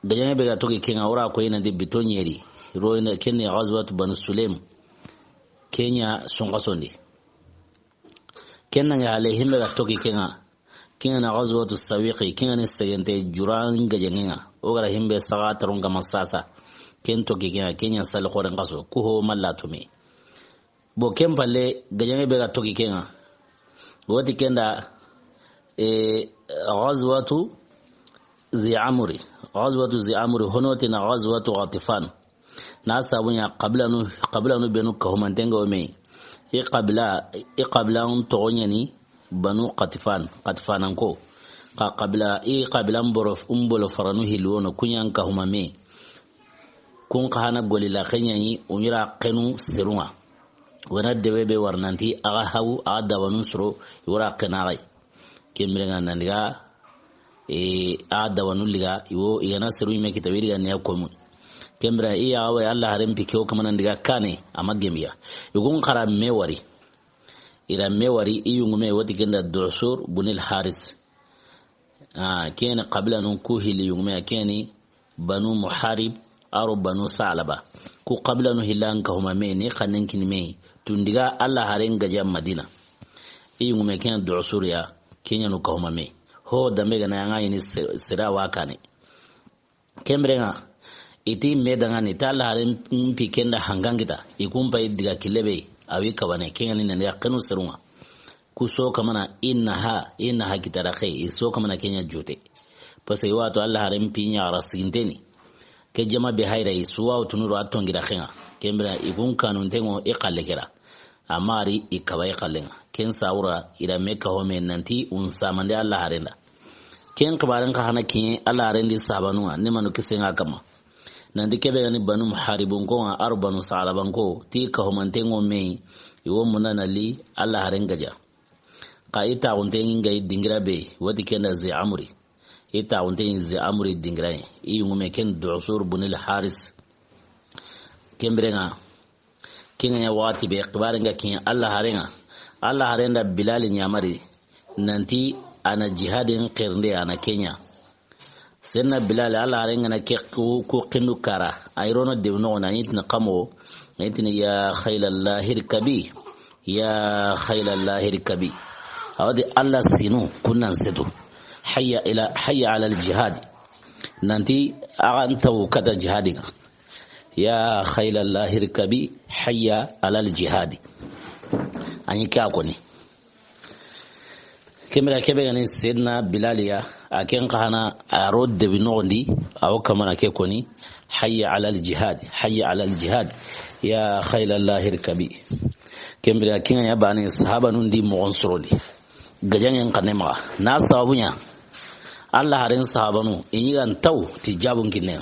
Gajaŋe be ga togi ken ŋa, o ra ko yi nanti bito ɲeri. Ro ina ken ni Ghazwat Banu Sulaim. Ken ɲa sun xasondi. Ken dangi halle himbe ga togi ken ŋa. Ken ŋa na Ghazwatu Sawiqi, ken ŋa ni segente juran gajaŋen ŋa. O ga ra himbe saxa taron kama sasa. Ken togi ken ŋa, ken ɲa salxoren xaso. Ku ho ma latu me. Bon, ken palle, gajaŋe be ga togi ken ŋa. Woti ken da, E, Ghazwatu Zi Amri. Ghazwatu Zi Amri, hono ti na Ghazwatu Ghatfan. Na sabu ɲa qabilanu, qabilanu benu kahumanten ga wo me. I qabila, i qabilan toxo ɲa ni Banu Ghatfan, Ghatfananko. Xa qabila, i qabilan boro, mbolo faranu hilli wono, ku ɲa n kahuma me. Kun xa hana golila xeɲayi, u ɲira xenu serun ŋa. Wona debe be wara nanti, a ga hawu, a ga dabanun soro, i wara xena xay. Ken biren ŋa nan diga, e, a dawanu liga, i wo, i ga na seru ɲime kita, i diga ne ya komu. Ken biren ŋa, i ya wa Alla haren pi ke wo kamana n diga kane, a ma gemiya. I gun xara me wari. I ra me wari, i yungume woti kenda Dusur bunil Haris. A, ken qabilanun ku hilli yungume, ken ni Banu Muharib, aro Banu Salaba. Ku qabilanu hillan kahuma me, ni xannen kini me, tundiga Alla haren gaja Madina. I yungume ken Dusur ya, ken ɲa nu kahuma me. Ho dambe ga na ya ŋa ini se-, sera wa kane. Ken biren ŋa, i ti me dangani, ta Alla haren pi kenda hangan kita, i kun pay diga kille be, a wi kabane, ken ŋa ni nan diga xenu serun ŋa. Ku so kamana innaha, innaha kitara xey, i so kamana ken ɲa jote. Parce que i wa to Alla haren pi ɲa ra siginteni. Ke jama be hayra i suwa o tunuro a tongira xen ŋa. Ken biren ŋa i kun kanunten ŋo i xalle kera. A ma ri i kaba i xallen ŋa. Ken sawura i ra me kaho me nanti un samande Alla haren da. Ken xibaren xa hana kiɲe Alla haren di sahabanun ŋa, ni manu kisen ŋa kama. Nanti kebe ga ni Banu Muharibun ko ŋa, aro Banu Salaban ko, ti kahumanten ŋo me, i wo munda na li Alla haren gaja. Xa i taxunten ŋa i dingira be, woti kenda Zi Amri. I taxunten ŋa Zi Amri dingira yi. I yungume ken Dusur bunil Haris. Ken biren ŋa, ken ŋa ɲa waxati be, xibaren ga kiɲe Alla haren ŋa. Alla haren da Bilali ɲamari, nanti a na jihadin xerinde a na ke ɲa. Senna Bilal, Alla haren ga na ke ku, ku xindu kara. A yi rono de no na yitina kamo. Na yitina ya khaylallahi irkabi. Ya khaylallahi irkabi. Awadi Alla sinu kunnan setu. Hayya ila, hayya alal jihad. Nanti a ga ntawu kata jihadi ŋa. Ya khaylallahi irkabi, hayya alal jihad. An yi ke a koni. Ken biren ŋa kebe ga ni Seydina Bilal ya, a ken xa hana a ro debi noxondi, a wo kamana ke koni, hayya alal jihad, hayya alal jihad, ya khaylallahi irkabi. Ken biren ŋa ken ŋa ɲa bane sahabanun di moxon sorondi. Gajaŋen xanne maxa. Na sababu ɲa, Alla haren sahabanu, i ɲi ga ntaw ti jabun kinne.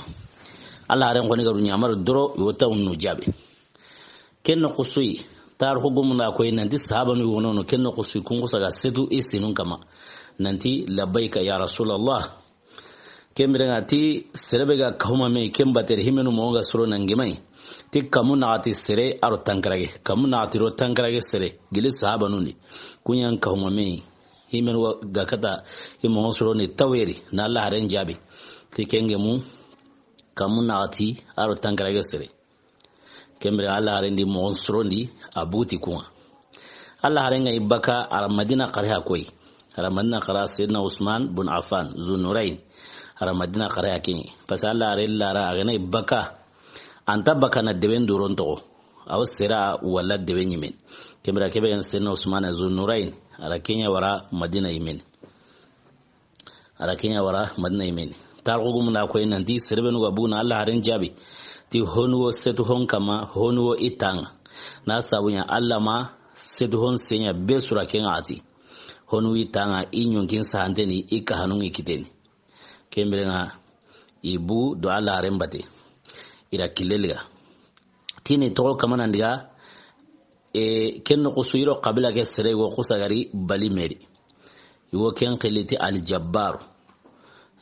Alla haren xoni ga du ɲamar doro, i wo taw nu jabi. Ken noxu su yi, tarixu gumun da koyi nanti sahabanu yi wono no, ken noxu su yi, kun xusa ga setu i sinun kama. Nanti, labbayka ya Rasulallah. Ken biren ŋa ti, sere be ga kahuma me, ken batere himenu mo ga soro nan gemay. Ti kamu naxati sere, aro tankarage. Kamu naxati ro tankarage sere. Gili sahabanun di. Kun ɲa n kahuma me. Himenu ga kata, i mo soro ni taweri. Na Alla haren jabi. Ti ken gemu, kamu naxati, aro tankarage sere. Ken biren Alla haren di moxon sorondi a buti kun ŋa. Alla haren ga i baka a ra Madina xare ha koyi. A ra Madina xare Seydina Usman bun Affan, Zunnurayn. A ra Madina xare ha ken ŋa. Parce que Alla haren la ra a ga na i baka. A nta baka na deben duron toxo. A wo sera wala debe ɲimen. Ken biren kebe ga ni Seydina Usman Zunnurayn. A ra ken ɲa wara Madina yimen. A ra ken ɲa wara Madina yimen. Tarixu gumun da koyi nanti, sere benu ga bugu na Alla haren jabi. Ti honu wo setu hon kama, honu wo i taŋa. Na sabu ɲa Alla ma setu hon se ɲa be sura ken ŋa a ti. Honu wo i taŋa, i ɲonkin sahanteni, i kahanun ŋa i kiteni. Ken biren ŋa i bu do Alla haren bate. I ra kille liga. Tini toxo kamana n diga, e, ken noxu su yi ro xabila ke sere wo xusa ga ri bali meri. I wo ken xili ti Al Jabbar.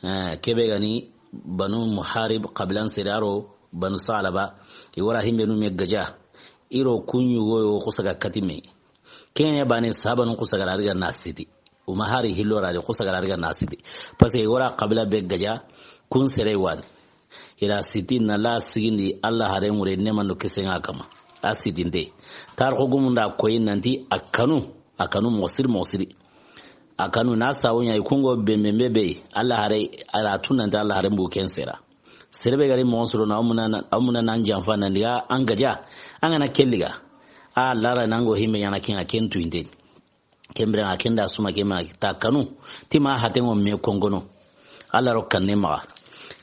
E, kebe ga ni Banu Muharib xabilan sere aro Banu Salaba. I wara himbenu me gaja. I ro kun ɲi wo yo xusa ga kati me. Ken ɲa bane sahabanu xusa ga ri ga na siti. Uma hari hillo ra de xusa ga ri ga na siti. Parce que i wara xabila be gaja kun sere wani. I ra siti na la sigindi Alla haren ŋure ne mando kesen ŋa kama. A sitinte. Tarixu gumun da koyi nanti a kanu, a kanu moxo siri moxo siri. A kanu na sawu ɲa i kun ŋo bembe be. Alla hare, a ra tu nanti Alla haren bu ken sera. Sere be ga ri moxon soro na, a muna na, a muna nan janfa nan diga an gaja, an ga na ke liga. A lara nan go himbe ɲaana ken ŋa ken tu inte. Ken biren ŋa ken da suma ke ma ta kanu ti ma haten ŋo me kongono. Alla ro kanne maxa.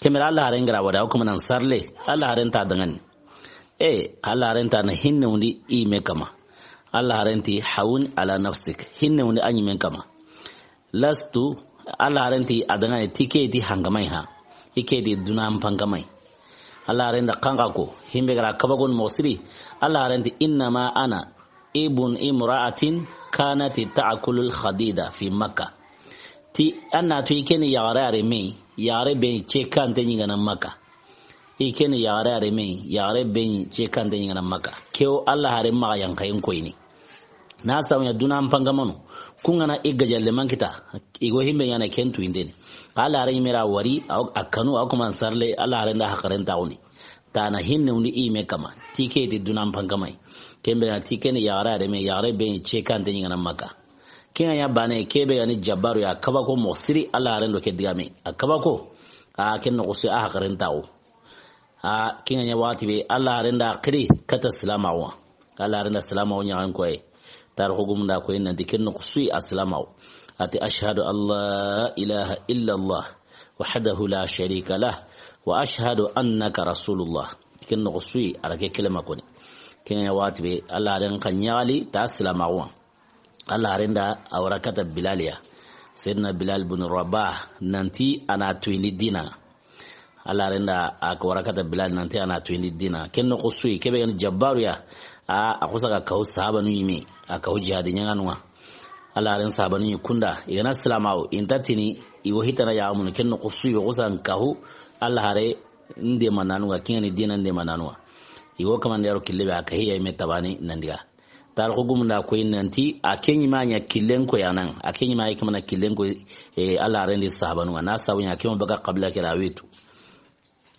Ken biren Alla haren ga ra wari, a wo kuma nan sarle, Alla haren ta dangani. E, Alla haren ta na hinne wundi i me kama. Alla haren ti hawun ala nafsik. Hinne wundi a ɲi men kama. Lastu, Alla haren ti a dangani ti ke ti hangamai ha. I ke ti dunan pangamai. Alla haren da kanga ko, himbe ga ra kaba gon mo siri. Alla haren ti innama ana ibn imra'atin kanat ta'kulul khadida fi Makkah. Ti anna to i ke ni yaxare areme, yaxare be ce kante ɲi ga na Makkah. I ke ni yaxare areme, yaxare be ce kante ɲi ga na Makkah. Ke wo Alla haren maxa yankayen koyini. Na sabu ɲa dunan pangamanu. Kun ga na i gajalle man kita. I go himbe ɲa na ken tu indeni. Xa Alla haren ɲi me ra wari, a wo, a kanu, a wo kuma nan sarle, Alla haren da haqaren ta wundi. Ta na hinne wundi i me kama. Ti ke ti dunan pangamai. Ken biren ŋa ti ke ni yaxare areme, yaxare be ce kante ɲi ga na Makkah. Ken ŋa ɲa bane, ke be ga ni jabaru ya, kaba ko mo siri, Alla haren do ke digame. A kaba ko. A ken noxu su a haqaren ta wo. A ken ŋa ɲa waxati be, Alla haren da xiri kata silamaxu ŋa. Alla haren da silamaxu ɲaxan koye. Tarixu gumun da koyi nanti ken noxu su a silamaxu. A ti, ashhadu an la ilaha illa Allah wahdahu la sharika lah wa ashhadu annaka rasulullah. Ken noxu su a ra ke kelema koni. Ken ŋa ɲa waxati be, Alla haren xa ɲaxali ta silamaxu ŋa. Alla haren da a wara kata Bilal ya. Sayyidina Bilal bin Rabah nanti a na tuyini dina. Alla haren da a ko wara kata Bilal nanti a na tuyini dina. Ken noxu su ke be ga ni jabaru ya. A, a xusa ga kahu sahabanu ɲi me. A kahu jihadi ɲaŋanu ŋa. Alla haren sahabanu ɲi kunda. I ga na silamaxu, i nta tini, i wo hitana ya mun, ken noxu su i wo xusa ga kahu. Alla haren deemananu ŋa, ken ŋa ni dina deemananu ŋa. I wo kamande yaro kille be a kahi ya i me tabani nandiga. Tarixu gumun da koyi nanti, a ke ɲi ma ɲa killen ko ya nan, a ke ɲi ma ɲa ke mana killen ko, e, Alla haren di sahabanu ŋa, na sabu ɲa ke mo baga qabila ke ra witu.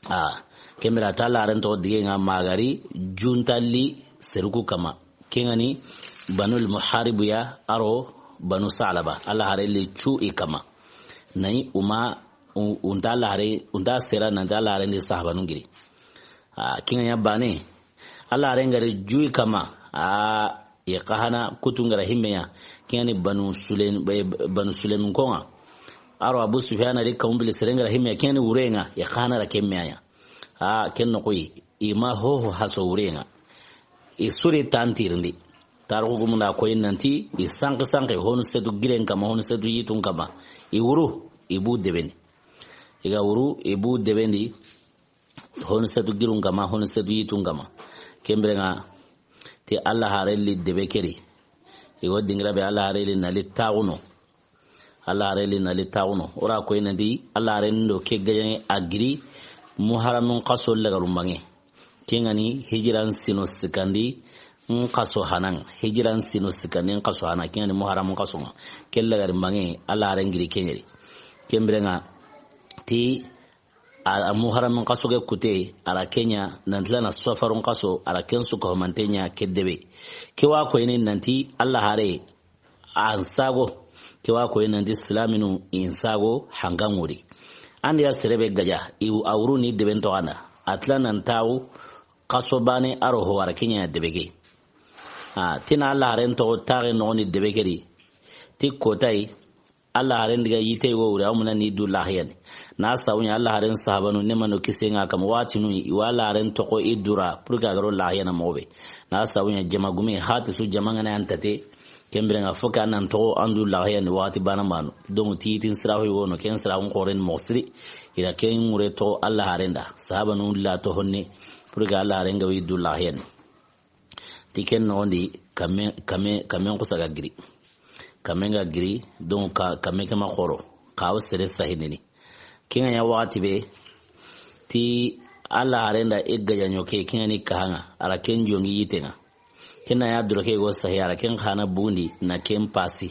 A, ken biren ta Alla haren toxo dige ŋa magari, juntalli seruku kama. Ken ŋa ni Banul Muharibu ya, a ro Banu Salaba, Alla haren li cu i kama. Nayi uma, u-, unta Alla haren, unta sera nanti Alla haren di sahabanu giri. A, ken ŋa ɲa bane, Alla haren ga ri juyi kama, a, i xa hana kutu nga ra himbe ɲa, ken ŋa ni Banu Sulaim, eh, Banu Sulaim ko ŋa. A ro Abu Sufyan ri kawun bili sere nga ra himbe ɲa, ken ŋa ni wure ŋa, i xa hana ra ken me ɲa. A, ken noxu yi, i ma hoho haso wure ŋa. I su ri tantirindi. Tarixu gumun da koyi nanti, i sanki sanki, honu setu giren kama, honu setu yitun kama. I wuru, i bu debendi. I ga wuru, i bu debendi. Honu setu girun kama, honu setu yitun kama. Ken biren ŋa ti Alla haren li debe ke ri. I go dingira be Alla haren li na li taxuno. Alla haren li na li taxuno. O ra koyi nanti Alla haren do ke gajaŋe a giri Muharamun xaso lagaru mbaŋe. Ken ŋa ni hijiran sino sikandi n xaso hanan. Hijiran sino sikandi n xaso hanan. Ken ŋa ni Muharamun xaso ŋa. Ke lagari mbaŋe Alla haren giri ken ŋa ri. Ken biren ŋa ti A, a Muharamun xaso ke kute, a ra ken ɲa, nanti la na Safarun xaso, a ra ken su ko manten ɲa ke debe. Ke wa koyini nanti Alla hare an sago. Ke wa koyini nanti silaminu in sago hangan ŋuri. Andi ya sere be gaja, i wu-, a wuru ni deben toxo an da. A ti la nan taxu xaso bane a ro ho a ra ken ɲa debe ke. A, ti na Alla haren toxo taxe noxo ni debe ke ri. Ti kotayi, Alla haren di ga yite wo wure, a wo muna ni du laxiyani. Na sabu ɲa Alla haren sahabanu, ne mano kise ŋa kama, waxati nu i wa Alla haren toxo i dura, pour que a ga ro laxiyana moxo be. Na sabu ɲa jama gume, hati su jama ŋa na yan tate, ken biren ŋa fo ke an nan toxo an du laxiyani waxati bana manu. Donc, ti yitin siraxu yi wono, ken siraxun xoren moxo siri, i ra ken ŋure toxo Alla haren da, sahabanu la to honne, pour que Alla haren ga wi du laxiyani. Ti ken noxon di, kame, kame, kame xusa ga giri. Kame ga giri, donc ka, kame ke ma xoro. Xa wo sere sahindini. Ken ŋa ɲa waxati be, ti Alla haren da i gajaŋo ke, ken ŋa ni kahaŋa, a ra ken jongi yite ŋa. Ken na ya duro ke go sahi, a ra ken xana bundi, na ken pasi.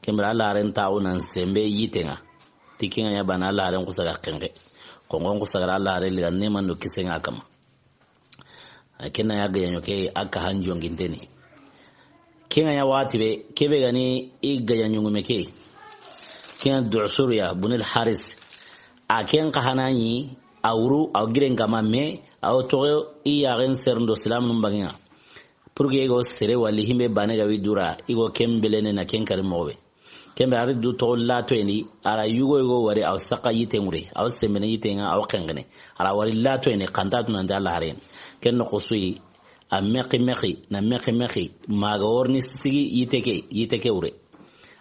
Ken bira Alla haren taxu nan sembe yite ŋa. Ti ken ŋa ɲa bana Alla haren xusa ga xenxe. Xonxon xusa ga Alla haren liga ne mando kise ŋa kama. Ken na ya gajaŋo ke, a kahan jonginteni. Ken ŋa ɲa waxati be, ke be ga ni i gajaŋo ŋume ke. Ken ŋa Du'sur ya, Bunil Haris. A ken kahana ɲi, a wuru, a wo giren kama me, a wo toxo i yaxen serun do silamunun baŋe ŋa. Pour que i go sere wali himbe bane ga wi dura, i go ken belene na ken kari moxo be. Ken be a ri du toxo latoyeni, a ra yugo yugo wari, a wa saxa yite ŋure, a wa sembene yite ŋa, a wa xenxene. A ra wari latoyeni, xa nta tu nanti Alla haren. Ken noxo su yi, a mexi mexi, na mexi mexi, ma ga worini sigi yite ke, yite ke wure.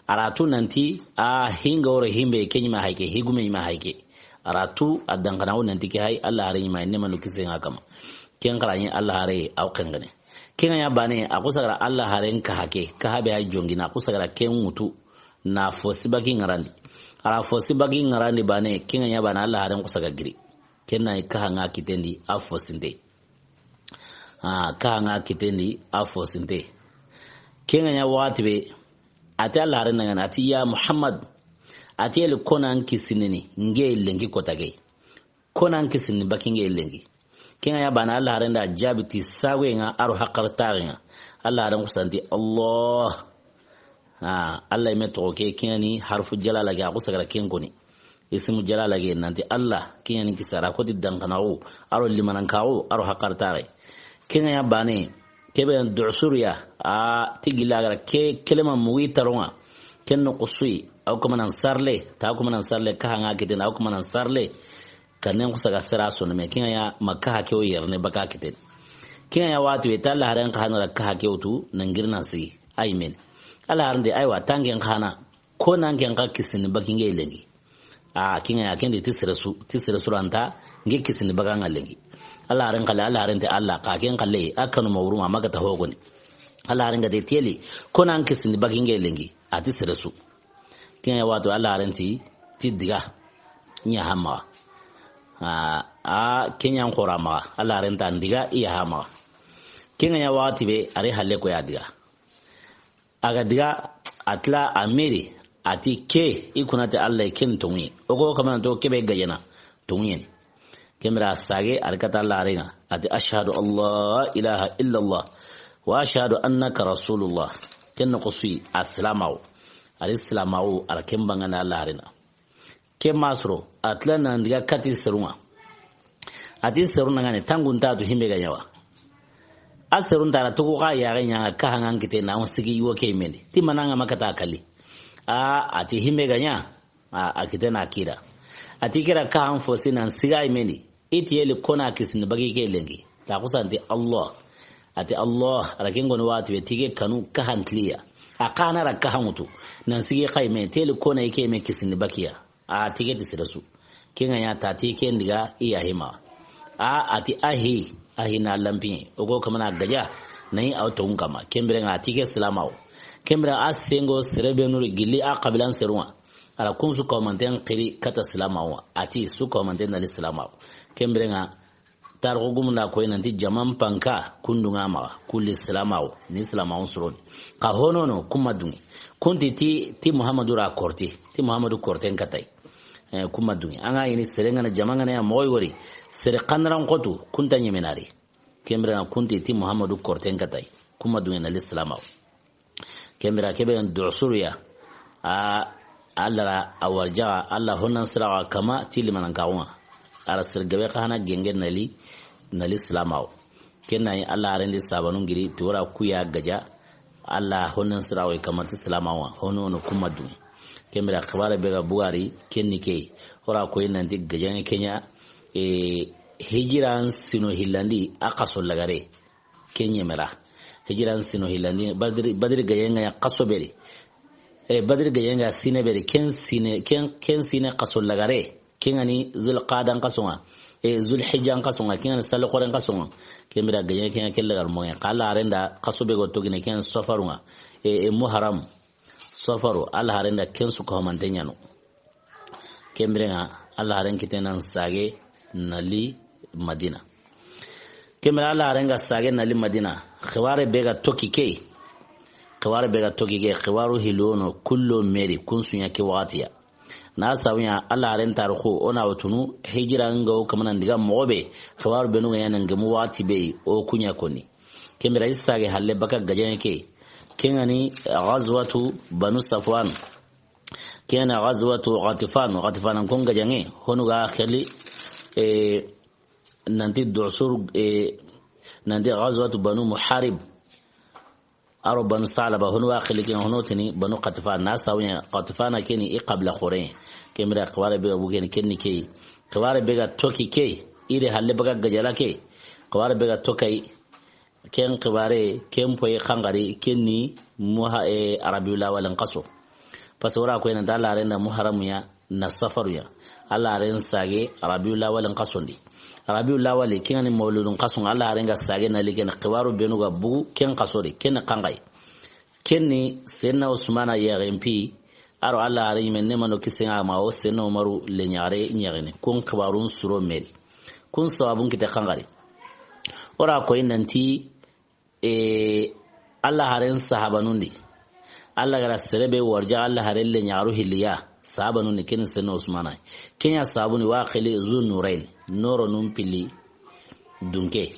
A ra tu nanti, a hinga woro himbe ke ɲi ma hay ke, higume ɲi ma hay ke. A ra tu a danxana wo nanti ke hay, Alla hare ɲi ma, ne manu kise ŋa kama. Ken xara ɲi Alla hare, a wa xenxene. Ken ŋa ɲa bane, a xusa gara Alla haren kaha ke, kaha be hay jongina, a xusa gara ken ŋutu, na fo sibaki ŋarandi. A ra fo sibaki ŋarandi bane, ken ŋa ɲa bane, Alla haren xusa ga giri. Ken na kaha ŋa kitendi, a fo sinte. A, kaha ŋa kitendi, a fo sinte. Ken ŋa ɲa waxati be, a ti Alla haren ŋa ni, a ti, "Ya Muhammad," a ti, "yeli ko na n kisinini, nge lenki kota ke. Ko na n kisini baki nge lenki." Ken ŋa ɲa bane, Alla haren da jaabi ti sagoye ŋa, a ro haqar taxe ŋa. Alla haren xusa nti, "Allah." A, Alla yime toxo ke, ken ŋa ni harfu jalala ke, a xusa gara ken koni. Ismu jalala ke, nanti Alla, ken ŋa ni kisa ra koti danxanaxu, a ro limanankaxu, a ro haqar taxe. Ken ŋa ɲa bane, ke be duxusuru ya, a ti gilla gara ke kelema mugi taronŋa. Ken noxo su yi, a wa kamanan sarle, ta kamanan sarle, kaha ŋa kiten, a wa kamanan sarle. Kanen xusa ga sera sono me, ken ŋa ɲa ma kaha ke wo yerene baka kiten. Ken ŋa ɲa waxati be, ta Alla haren kaha na ra kaha ke wo tu, na ngiri na sigi, ay men. Alla haren de, aywa, tangen kaha na, ko na n ken xa kisini baki nge lenki. A, ken ŋa ɲa ken di ti sere su, ti sere su ra nta, nge kisini baka ŋa lenki. Alla haren xale, Alla haren te Alla, xa ken xale, a kanu ma wuruma, ma ga ta hogoni. Alla haren ga de teli, ko na n kisini baki nge lenki, a ti sere su. Ken ŋa ɲa waxati be, Alla haren ti, ti diga, ɲa hamaxa. A, a, ken ɲa n xora maxa, Alla haren ta n diga, i ya hamaxa. Ken ŋa ɲa waxati be, a ri halle ko ya diga. A ga diga, a tila a miri, a ti ke, i kuna ti Alla ken tonŋu. O ko kamana to ke be gajana, tonŋu ni. Ken bire a sage, a ri kata Alla haren ŋa, a ti, "Ashhadu an la ilaha illallah, wa ashhadu annaka rasulullah." Ken noxo su yi, a silamaxu. A ri silamaxu, a ra ken bangana Alla haren ŋa. Ke masoro, a tila na n diga kati serun ŋa. A ti serun ŋa ni, tangun ta tu himbe ga ɲa wa. A serun ta ra tugu xa yaxe ɲa ŋa kaha ŋa n kite na wo sigi wo ke mendi. Ti mana ŋa ma kata kali. A, a ti himbe ga ɲa, a, a kite na kira. A ti kira kaha n fo si na n siga mendi. I ti yeli ko na kisini baki ke lenki. Ta xusa nti Allah. A ti Allah, a ra ken goni waxati be ti ke kanu kaha n tiliya. A kaha na ra kaha ŋutu. Na n sigi xa me, ti yeli ko na i ke me kisini bakiya. A ti ke ti sere su. Ken ŋa ɲa ta ti ken diga i ya hima. A, a ti ahi, ahi na lampi. O ko kamana gaja, na yi a wo tonŋu kama. Ken bire ŋa a ti ke silamaxu. Ken bire a sengo sere be nu ri gilli a xabilan serun ŋa. A ra kun su komanten xiri kata silamaxu. A ti su komanten na li silamaxu. Ken bire ŋa Tarixu gumun da koyi nanti jaman panka kundu ŋa maxa, kulli silamaxu, ni silamaxu soro ni. Xa honono, kun ma dunŋe. Kun ti ti, ti Muhammadu ra korte, ti Muhammadu korten katay. Eh, kun ma dunŋe. An ga ɲi ni sere ŋa na jaman ŋa na ya moxo yi wori, sere xandaran xotu, kun ta ɲemena ri. Ken bire ŋa kun ti ti Muhammadu korten katay. Kun ma dunŋe na li silamaxu. Ken bire ke be yan duxusuru ya. A, Alla ra a warjaxa, Alla honnan siraxa kama ti limanankaxun ŋa. A ra sere gabe xa hana genge na li, na li silamaxu. Ken na yi Alla haren di sabanu n giri, ti wora ku ya gaja, Alla honnan siraxa kama ti silamaxun ŋa, hono no kun ma dunŋe. Ken bire xibare be ga bugari, ken ni ke. Wora koyi nanti gajaŋe ke ɲa, e, hijiran sino hillandi, a xaso lagare. Ken ɲemera. Hijiran sino hillandi, Badri, Badri gajaŋe ɲa xaso be ri. E, Badri gajaŋe ɲa sine be ri, ken sine, ken, ken sine xaso lagare. Ken ŋa ni Zulqadan xaso ŋa. E, Zulhijjan xaso ŋa, ken ŋa ni salixoren xaso ŋa. Ken bire gajaŋe ken ŋa ken lagar moŋe. Xa Alla haren da xaso be go togine ken Safaru ŋa. E, e, Muharram. Safaru, Alla haren da ken su ko homante ɲa no. Ken bire ŋa, Alla haren kite na n sage na li Madina. Ken bire Alla haren ga sage na li Madina. Xibare be ga toki ke. Xibare be ga toki ke. Xibaru hilono kullo meri kun su ɲa ke waxati ya. Na sabu ɲa Alla haren tarixu o na wutunu hijira ŋa o kamana n diga moxo be. Xibaru be nu ga ɲa na n gemu waxati be o ku ɲa koni. Ken bire i sage halle baka gajaŋe ke. Ken ŋa ni Ghazwatu Banu Safwan. Ken ŋa ni Ghazwatu Ghatfan, Ghatfan kon gajaŋe, honu ga xeli, e, nanti duxusuru, e, nanti Ghazwatu Banu Muharib. A ro Banu Salaba, hono wa xili ken, hono tini Banu Xatfan, na sawu ɲa, Xatfana ke ni i xabila xoore. Ken bire xibaare be ga bugu ken ni ke yi. Xibaare be ga toxo ke yi, i de halle baga gajala ke yi. Xibaare be ga toxo ke yi. Ken xibaare, ken poye xangari, ken ni muha-, e, Rabiul Awal n xaso. Parce que o ra ko i na da Alla haren da Muharram ya, na Safaru ya. Alla haren sage Rabiul Awal n xaso ndi. Rabiul Awal, ken ni Mawludun xaso, Alla haren ga sage na li ken xibaaru benu ga bugu ken xaso di, ken ni xangayi. Ken ni Senna Usmana yaxen pi, a ro Alla haren yinme ne mano kisen ŋa ma o Senna Umaru le ɲaxare ɲaxene. Kun xibaarun suro me di. Kun sababun kite xangari. O ra ko i nanti, e, Alla haren sahabanun di. Alla ga ra sere be warja Alla haren le ɲaxaru hilli ya. Sahabanun di ken ni Senna Usmana. Ken ya sahabun di wa xili Zu Nurayn. Noro nun pilli dunke.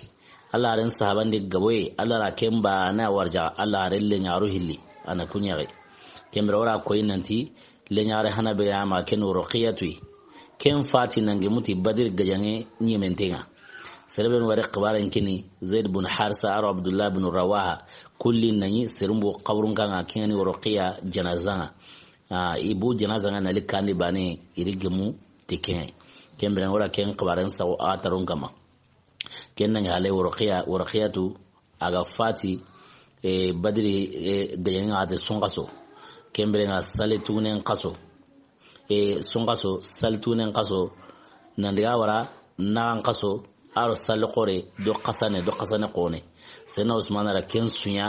Alla haren sahaban di gaboye. Alla ra ken ba na warja Alla haren le ɲaxaru hilli. A na ku ɲaxe. Ken bire o ra ko i nanti, le ɲaxare hana be ga ma ken Ruqiyatu yi. Ken fati nangi muti Badri gajaŋe ɲimente ŋa. Sere be nu wari xibaaren kini Zaid bun Harisa a ro Abdullah bun Rawaha. Kulli na ɲi serumbu xaburun kaŋa ken ni Ruqiya janaza ŋa. A, i bu janaza ŋa na li kandi bane i ri gemu ti ken. Ken bire o ra ken xibaaren sago a tarun kama. Ken nangi hale Ruqiya, Ruqiyatu a ga fati, e, Badri, e, gajaŋe ŋa a te sunxaso. Ken bire ŋa sali tunen xaso. E, sunxaso, sali tunen xaso. Nan diga wara naxan xaso, a ro sali xoore, do xasane, do xasane xone. Senna Usmana ra ken su ɲa,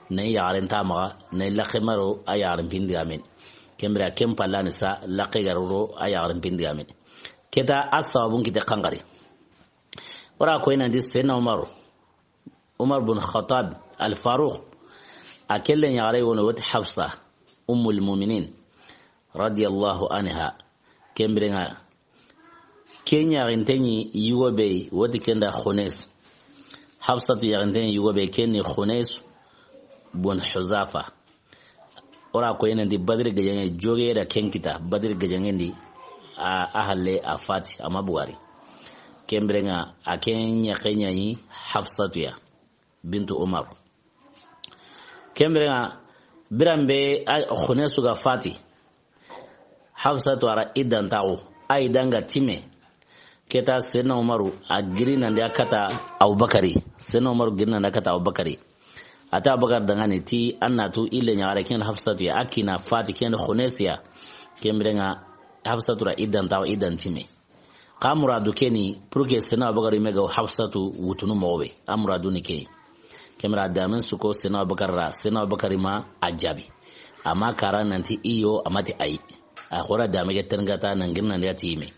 na i yaxaren ta maxa, na i laxe maro a yaxaren pi n digamen. Ken bire ken pallani sa, laxe ga ro a yaxaren pi n digamen. Keta a sababun kite xangari. O ra ko i nanti Senna Umaru. Umar bun Khattab al Faruq, a kelle ɲaxare wono woti Hafsa, Ummul Muminin, radiyallahu anha. Ken bire ŋa, ke ɲaxinte ɲi yugo be, woti ken da Khunes. Hafsatu yaxinte ɲi yugo be, ken ni Khunes bun Huzafa. O ra ko i nanti Badri gajaŋe joge da ken kita, Badri gajaŋen di, a, a halle a fati, a ma bugari. Ken bire ŋa, a ken ɲaxe ɲa ɲi Hafsatu ya, bintu Umar. Ken bire ŋa, biran be a Khunesu ga fati, Hafsatu a ra iddan taxu, a iddan ga time. Keta Senna Umaru a giri nan di a kata Abubakari. Senna Umaru giri nan di a kata Abubakari. A ti Abubakar danŋa ni ti an na tu i le ɲaxare ken Hafsatu ya, a kina fati ken Xunesiya. Ken bire ŋa Hafsatu ra iddan taxu, iddan time. Xa muradu ke ni, pour que Senna Abubakar yinme ga Hafsatu wutunu moxo be. A muradu ni ke. Ken bire a damen su ko Senna Abubakar ra, Senna Abubakar ma a jaabi. A ma kara nanti iyo, a ma ti ayi. A xora dame ke terngata nan giri nan di a ti yinme.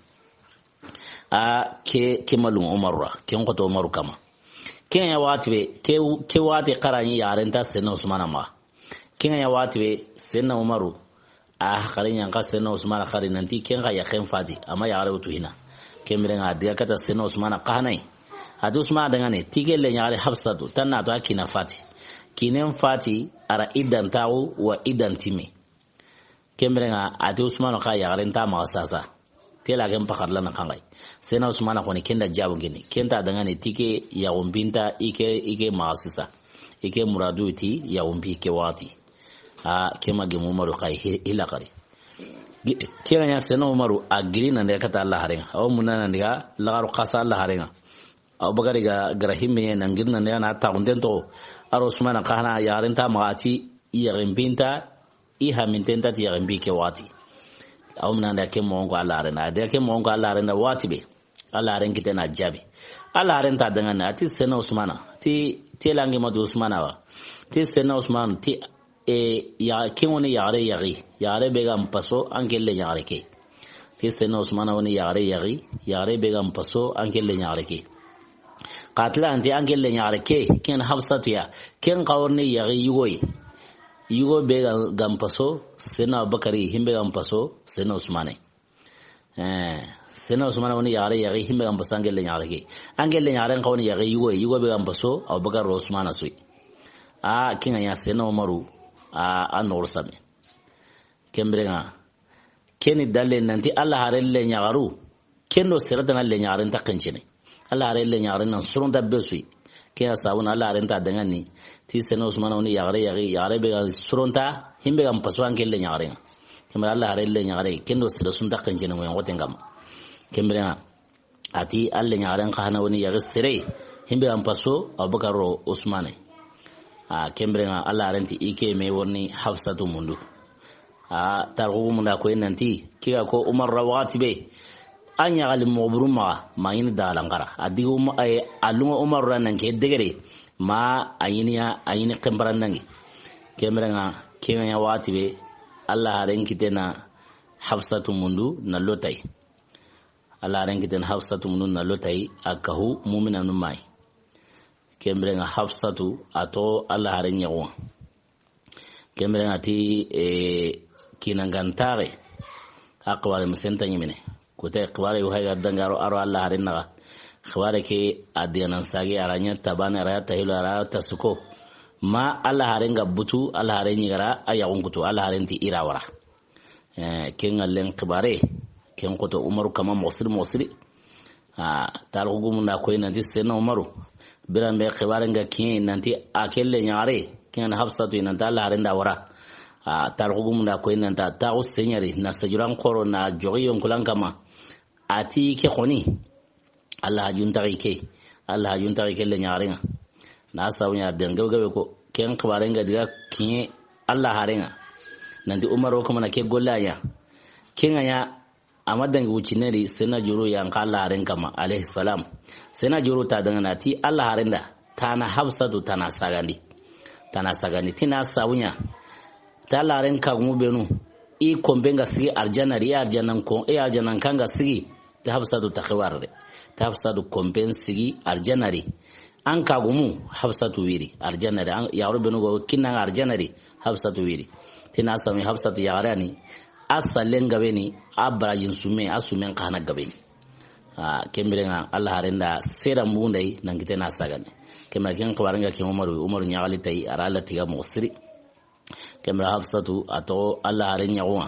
A ke, ke malum Umaru ra, ken xoto Umaru kama. Ken ya waxati be, ke, ke waxati xara ɲi yaxaren ta Senna Usmana maxa. Ken ya waxati be, Senna Umaru, a xari ɲa n xa Senna Usmana xari nanti ken xa yaxen fati, a ma yaxare wutu hina. Ken bire ŋa a diga kata Senna Usmana xa hanayi. A ti Usmana danŋa ni, ti ke le ɲaxare Hafsatu, tan na to a kina fati. Kinen fati, a ra iddan taxu wa iddan time. Ken bire ŋa, a ti Usmana xa yaxaren ta maxa sasa. Tela ken paxarla na xanŋay. Senna Usmana xoni ken da jaabu gini. Ken ta danŋa ni ti ke yaxun pi nta i ke, i ke maxa sisa. I ke muradu ti yaxun pi ke waxati. A, ke ma gemu Umaru xa hi-, hila xari. Gi-, ke ga ɲa Senna Umaru a giri nan di a kata Alla xaren ŋa. A wo munna nan di ga laxaru xasa Alla xaren ŋa. Abubakar ga gara himme nan giri nan di a na taxunten toxo. A ro Usmana xa hana yaxaren ta maxa ti yaxen pi nta i haminten ta ti yaxen pi ke waxati. A wo munna nan di a ke moxon ko Alla xaren ŋa. A di a ke moxon ko Alla xaren ŋa waxati be. Alla xaren kite na jaabi. Alla xaren ta danŋa ni, a ti Senna Usmana. Ti, ti langi ma du Usmana wa. Ti Senna Usmana, ti, e, ya, ke ŋoni yaxare yaxi. Yaxare be ga n paso, an ke le ɲaxare ke. Ti Senna Usmana woni yaxare yaxi. Yaxare be ga n paso, an ke le ɲaxare ke. Xa tila anti an ke le ɲaxare ke, ken Hafsatu ya. Ken xa woni yaxi yugo yi. Yugo be ga, ga n paso, Senna Abubakari, himbe ga n paso, Senna Usmane. Eh, Senna Usmana woni yaxare yaxi, himbe ga n paso an ke le ɲaxare ke. An ke le ɲaxare xa woni yaxi yugo yi, yugo be ga n paso, Abubakar ro Usmana su yi. A, ken ga ɲa Senna Umaru, a, a noxo same. Ken bire ŋa, ken ni dalle nanti Alla xaren le ɲaxaru. Ken do sere tana le ɲaxaren ta xencene. Alla xaren le ɲaxaren nan soron ta be su yi. Ke ya sabu na Alla haaren ta dangani ti sene Usmana woni yaxare yaxi, yaxare be ga suronta, himbe ga mpaso an kelle ɲaxare ŋa. Kemera Alla haaren le ɲaxare, kendo sere sunta xencene ŋoyen xoten kamma. Kemera ŋa, a ti Alla ɲaxaren xa hana woni yaxi sere, himbe ga mpaso Abubakar ro Usmane. A kemera ŋa Alla haaren ti i ke me woni Hafsatu mundu. A tarixu gumu nda koyi nanti, ke ga ko Umar ra waxati be, a ɲaxali moxo buru maxa, ma ɲini dagalan xara. A digi Uma-, eh, a lunga Umar ra nan ke degere, ma a ɲini ya, a ɲini xenparan dangi. Kemera ŋa, ke ŋa ɲa waxati be, Alla haaren kitena Hafsatu mundu na lo tayi. Alla haaren kitena Hafsatu mundu na lo tayi, a kahu muminanu mayi. Kemera ŋa Hafsatu, a to Alla haaren ɲaxu ŋa. Kemera ŋa ti, eh, kinangantaxe. A xibaare misenta ɲimene. Kute xibaare yu hay ga dangaro aro Alla haaren naxa. Xibaare ke a diganan sage a ra ɲa tabane, a ra ɲa tahilo, a ra ɲa tasuko. Ma Alla haaren ga butu, Alla haaren ɲi gara, a yaxun kutu, Alla haaren ti i ra wara. Eh, ken ŋallen xibaare, ken xoto Umaru kama moxo siri, moxo siri. A, tarixu gumu nda koyi nanti sene Umaru, biran be xibaare nga kiɲe nanti a kelle ɲaxare, ken ŋa ni Hafsatu, nanti Alla haaren da wara. A, tarixu gumu nda koyi nanti a taxu seɲari, na sejuran xoro, na joxi yonkulan kama. A ti ke xoni, Alla hajun taxi ke, Alla hajun taxi kelle ɲaxare ŋa. Na sabu ɲa den gabe gabe ko, ken xibaare nga diga kiɲe Alla haaren ŋa. Nanti Umar o kamana ke golle a ɲa. Ken ŋa ɲa, a ma dangi wuccineri, sene Juru yan xa Alla haaren kama, alayhi salam. Sene Juru ta dangana ti Alla haaren da, tana Hafsatu, tana sagandi. Tana sagandi, ti na sabu ɲa. Ta Alla haaren kagumu benu, i kompe nga sigi arjanna ri, i arjannan ko, i arjannan kan nga sigi, ta Hafsatu ta xibaare. Ta Hafsatu kompen sigi arjanna ri. An kagumu Hafsatu wiri arjanna ri. An yaxaru benu go kinna nga arjanna ri, Hafsatu wiri. Ti na sabu Hafsatu yaxare ni, a sallen gabe ni, a barajin summe, a summen xa na gabe ni. A, kemera ŋa Alla haaren da sera mundai nan kitena sagane. Kemera ken xibaare nga ke Umaru, Umaru ɲaxali tayi, a ra Alla tiga moxo siri. Kemera Hafsatu, a toxo Alla haaren ɲaxu ŋa.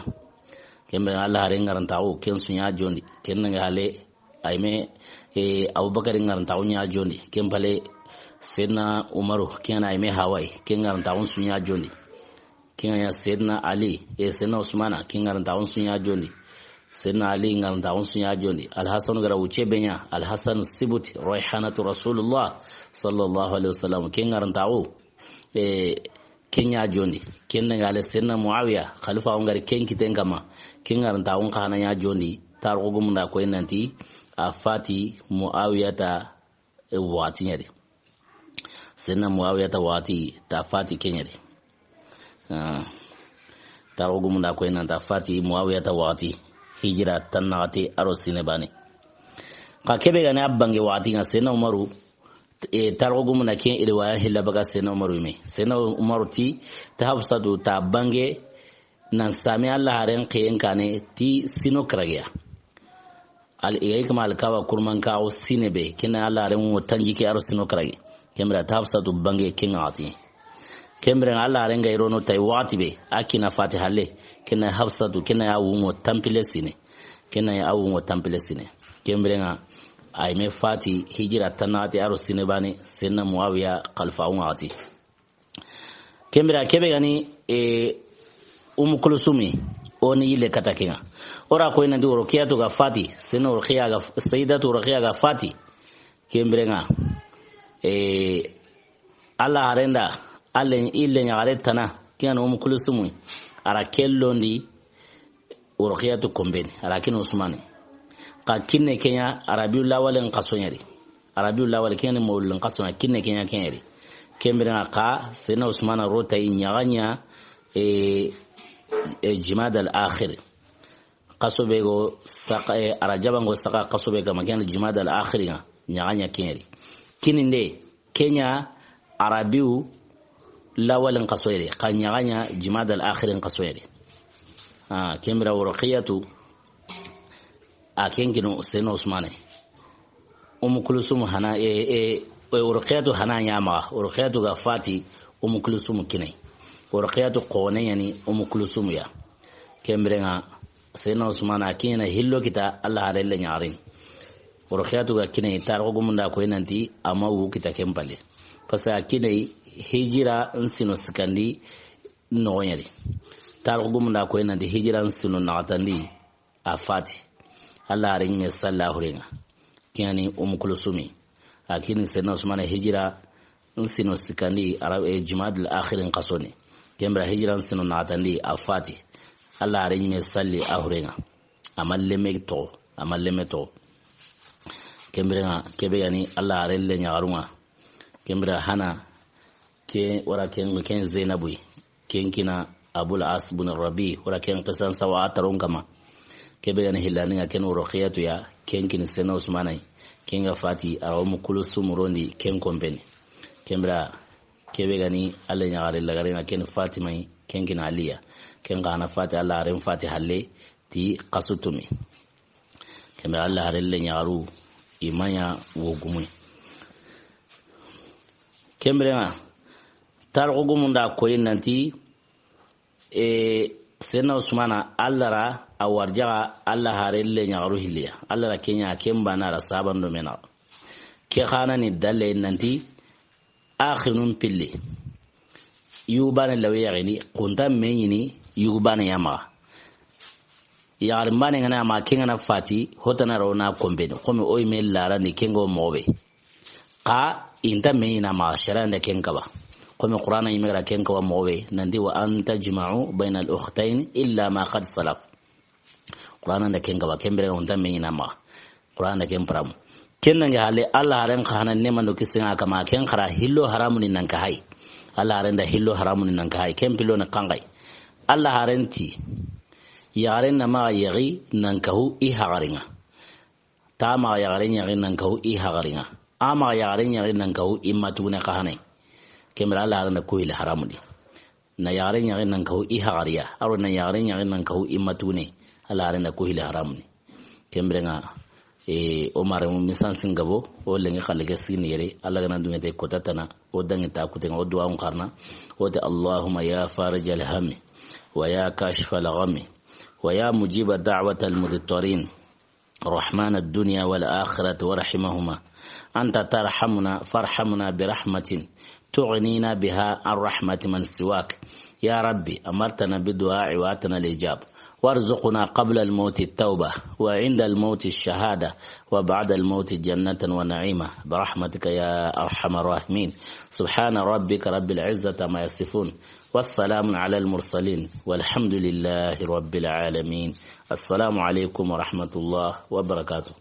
Kemera Alla haaren ŋarantaxu, ken su ɲa jondi. Ken nga hale, a yi me, eh, Abubakar ŋarantaxu ɲa jondi. Ken pale, Seydina Umaru, ken ŋa na a yi me hawayi, ken ŋarantaxun su ɲa jondi. Ken ŋa ɲa Seydina Ali, eh, Seydina Usmana, ken ŋarantaxun su ɲa jondi. Seydina Ali ŋarantaxun su ɲa jondi. Alhasanu ga ra wucce be ɲa, Alhasanu Sibuti, Rayhanatu Rasulullah, sallallahu alaihi wasallam, ken ŋarantaxu. Eh, ken ɲa jondi. Ken nga le Seydina Muawiya, xalifa o nga ri ken kiten kama. Ken ŋarantaxun xa na ɲa jondi. Tarixu gumu nda koyi nanti, a fati Muawiya ta, eh, waxati ɲa ri. Seydina Muawiya ta waxati, ta fati ken ɲa ri. Ah. Tarixu gumu nda koyi nanti a fati Muawiya ta waxati. Hijira tannaxati a ro sine bane. Xa kebe ga ni a bange waxati nga Seydina Umaru, e, tarixu gumu na ken riwaya hilla baga Seydina Umaru yi me. Seydina Umaru ti, ta Hafsatu ta bange nan sami Alla haaren xiyen kane ti sino karagiya. Al, i ga yi kama Alkaaba kurmankaxu sine be, ken na Alla haaren ŋo tanjikke a ro sino karagi. Kemera ta Hafsatu bange ken ŋa waxati. Kemera nga Alla haaren ga i ro no tayi waxati be, a kina fati halle, ken na Hafsatu, ken na ya wuŋo tanpille sine. Ken na ya wuŋo tanpille sine. Kemera nga a yi me fati hijira tannaxati a ro sine bane, Seydina Muawiya xalifa o ŋa waxati. Kemera kebe ga ni, e, Umu Kulsumi, o ni yille kata ken ŋa. O ra koyi nanti Ruqiyatu ga fati, Seydina Ruqiya ga, Sayyidatu Ruqiya ga fati. Kemera nga, e, Alla haaren da, Alla yille ɲaxare tana, ken ŋa ni Umu Kulsumu, a ra ke londi, Ruqiyatu kompen ni, a ra kini Usmane. Xa kinne ken ɲa, Rabiul Awwal n xaso ɲa ri. Rabiul Awwal ken ŋa ni mawlidin xaso ɲa, kinne ken ɲa ken ɲa ri. Kemera nga xa, Seydina Usmane ro tayi ɲaxa ɲa, e, e, Jumadal Akhir. Xaso be go saxa, e, Rajaba ngo saxa xaso be kama, ken ŋa ni Jumadal Akhir nga, ɲaxa ɲa ken ɲa ri. Kininde, ken ɲa Rabiul Awwal n xaso yere, xa ɲaxa ɲa Jumadal Akhir n xaso yere. Ah, kemera Ruqiyatu, a ken kini Seydina Usmane. Umu Kulsum hana, e, e, e, Ruqiyatu hana ɲa maxa. Ruqiyatu ga fati Umu Kulsum kine. Ruqiyatu xone ɲa ni Umu Kulsum ya. Kemera nga Seydina Usmane a ken ɲa na hillo kita Alla haaren le ɲaxare ni. Ruqiyatu ga kine, tarixu gumu nda koyi nanti a ma wu kita ken pale. Parce que a kini hijira n sino sikandi noxo ɲa di. Tarixu gumun da koyi nanti hijira n sino naxatandi a fati. Alla haaren ɲi me salli a huren ŋa. Ken ŋa ni Umu Kulusumi. A kini Senna Usmana hijira n sino sikandi, ara, e, Jumadil axirin xaso ni. Ken bire hijira n sino naxatandi a fati. Alla haaren ɲi me salli a huren ŋa. A ma leme toxo, a ma leme toxo. Ken bire ŋa, ke be ga ni Alla haaren leɲaxarun ŋa. Ken bire Hana, ke wara ken, ken Zeynabu yi. Ken kini Abul As bun Rabi, wara ken xisan sawa a taron kama. Ke be ga ni hillandi ŋa ken Ruqiyatu ya, ken kini Senna Usmana yi. Ken ga fati, a Umu Kulusum rondi, ken konpeni. Ken bire ke be ga ni Alla ɲaxare lagare ŋa ken Fatima yi, ken kini Aliya. Ken xa na fati, Alla haaren fati halle, ti xasu tumi. Ken bire Alla haaren leɲaxaru, i ma ɲa wo gumu yi. Ken bire ŋa, tarixu gumun da koyi nanti, e, Senna Usmana, Alla ra a warjaxa Alla haaren leɲaxaru hilli ya. Alla ra ken ɲa, ken baane a ra sahaban do me naxa. Ke xa na ni dalle nanti, axinun pilli. Yugu baane lawi yaxini, xunta me ɲini yugu baane ya maxa. Yaxarin baane ŋa na a maxa, ken ŋa na fati, hotana ro na konpeni. Xo mi o yi me larandi ken ŋa wo moxo be. Xa i nta me ɲini a maxa, sariya nda ken kaba. Xo mi Qur'ana ɲi me ga ra ken kaba moxo be, nanti wa an tajma'u bayna al-ukhtayni illa ma qad salaf. Qur'ana nda ken kaba, ken bire o nta me ɲini a maxa. Qur'ana nda ken paramu. Ken nange halle, Alla haaren xa na neema do kisiye ŋa kama, ken xa ra hillo haramu ni nan ka hayi. Alla haaren da hillo haramu ni nan ka hayi. Ken pillo ni xanxayi. Alla haaren ti, yaxaren na maxa yaxi nan kahu i haxarin ŋa. Ta maxa yaxaren yaxi nan kahu i haxarin ŋa. A maxa yaxaren yaxi nan kahu i ma tugune xa hana yi. Ken bire Alla haaren da ku hilli haramu di. Na yaxaren yaxi nan kahu i haxari ya. A ro na yaxaren yaxi nan kahu i ma tugune. Alla haaren da ku hilli haramu ni. Ken bire ŋa, e, o mare mu misan singabo, o lengi xalle ke sigini yere, Alla ga na dunŋe te kota tana, o dangi ta kuten ŋa, o duwa on xarana, o te: اللهم يا فارج الهم، ويا كاشف الغم، ويا مجيب دعوة المضطرين، رحمن الدنيا والآخرة ورحيمهما، أنت ترحمنا فارحمنا برحمة تغنينا بها عن رحمة من سواك. يا ربي، أمرتنا بالدعاء وآتنا الإجابة، وارزقنا قبل الموت التوبة، وعند الموت الشهادة، وبعد الموت جنة ونعيما، برحمتك يا أرحم الراحمين. سبحان ربك رب العزة عما يصفون، والسلام على المرسلين، والحمد لله رب العالمين. السلام عليكم ورحمة الله وبركاته.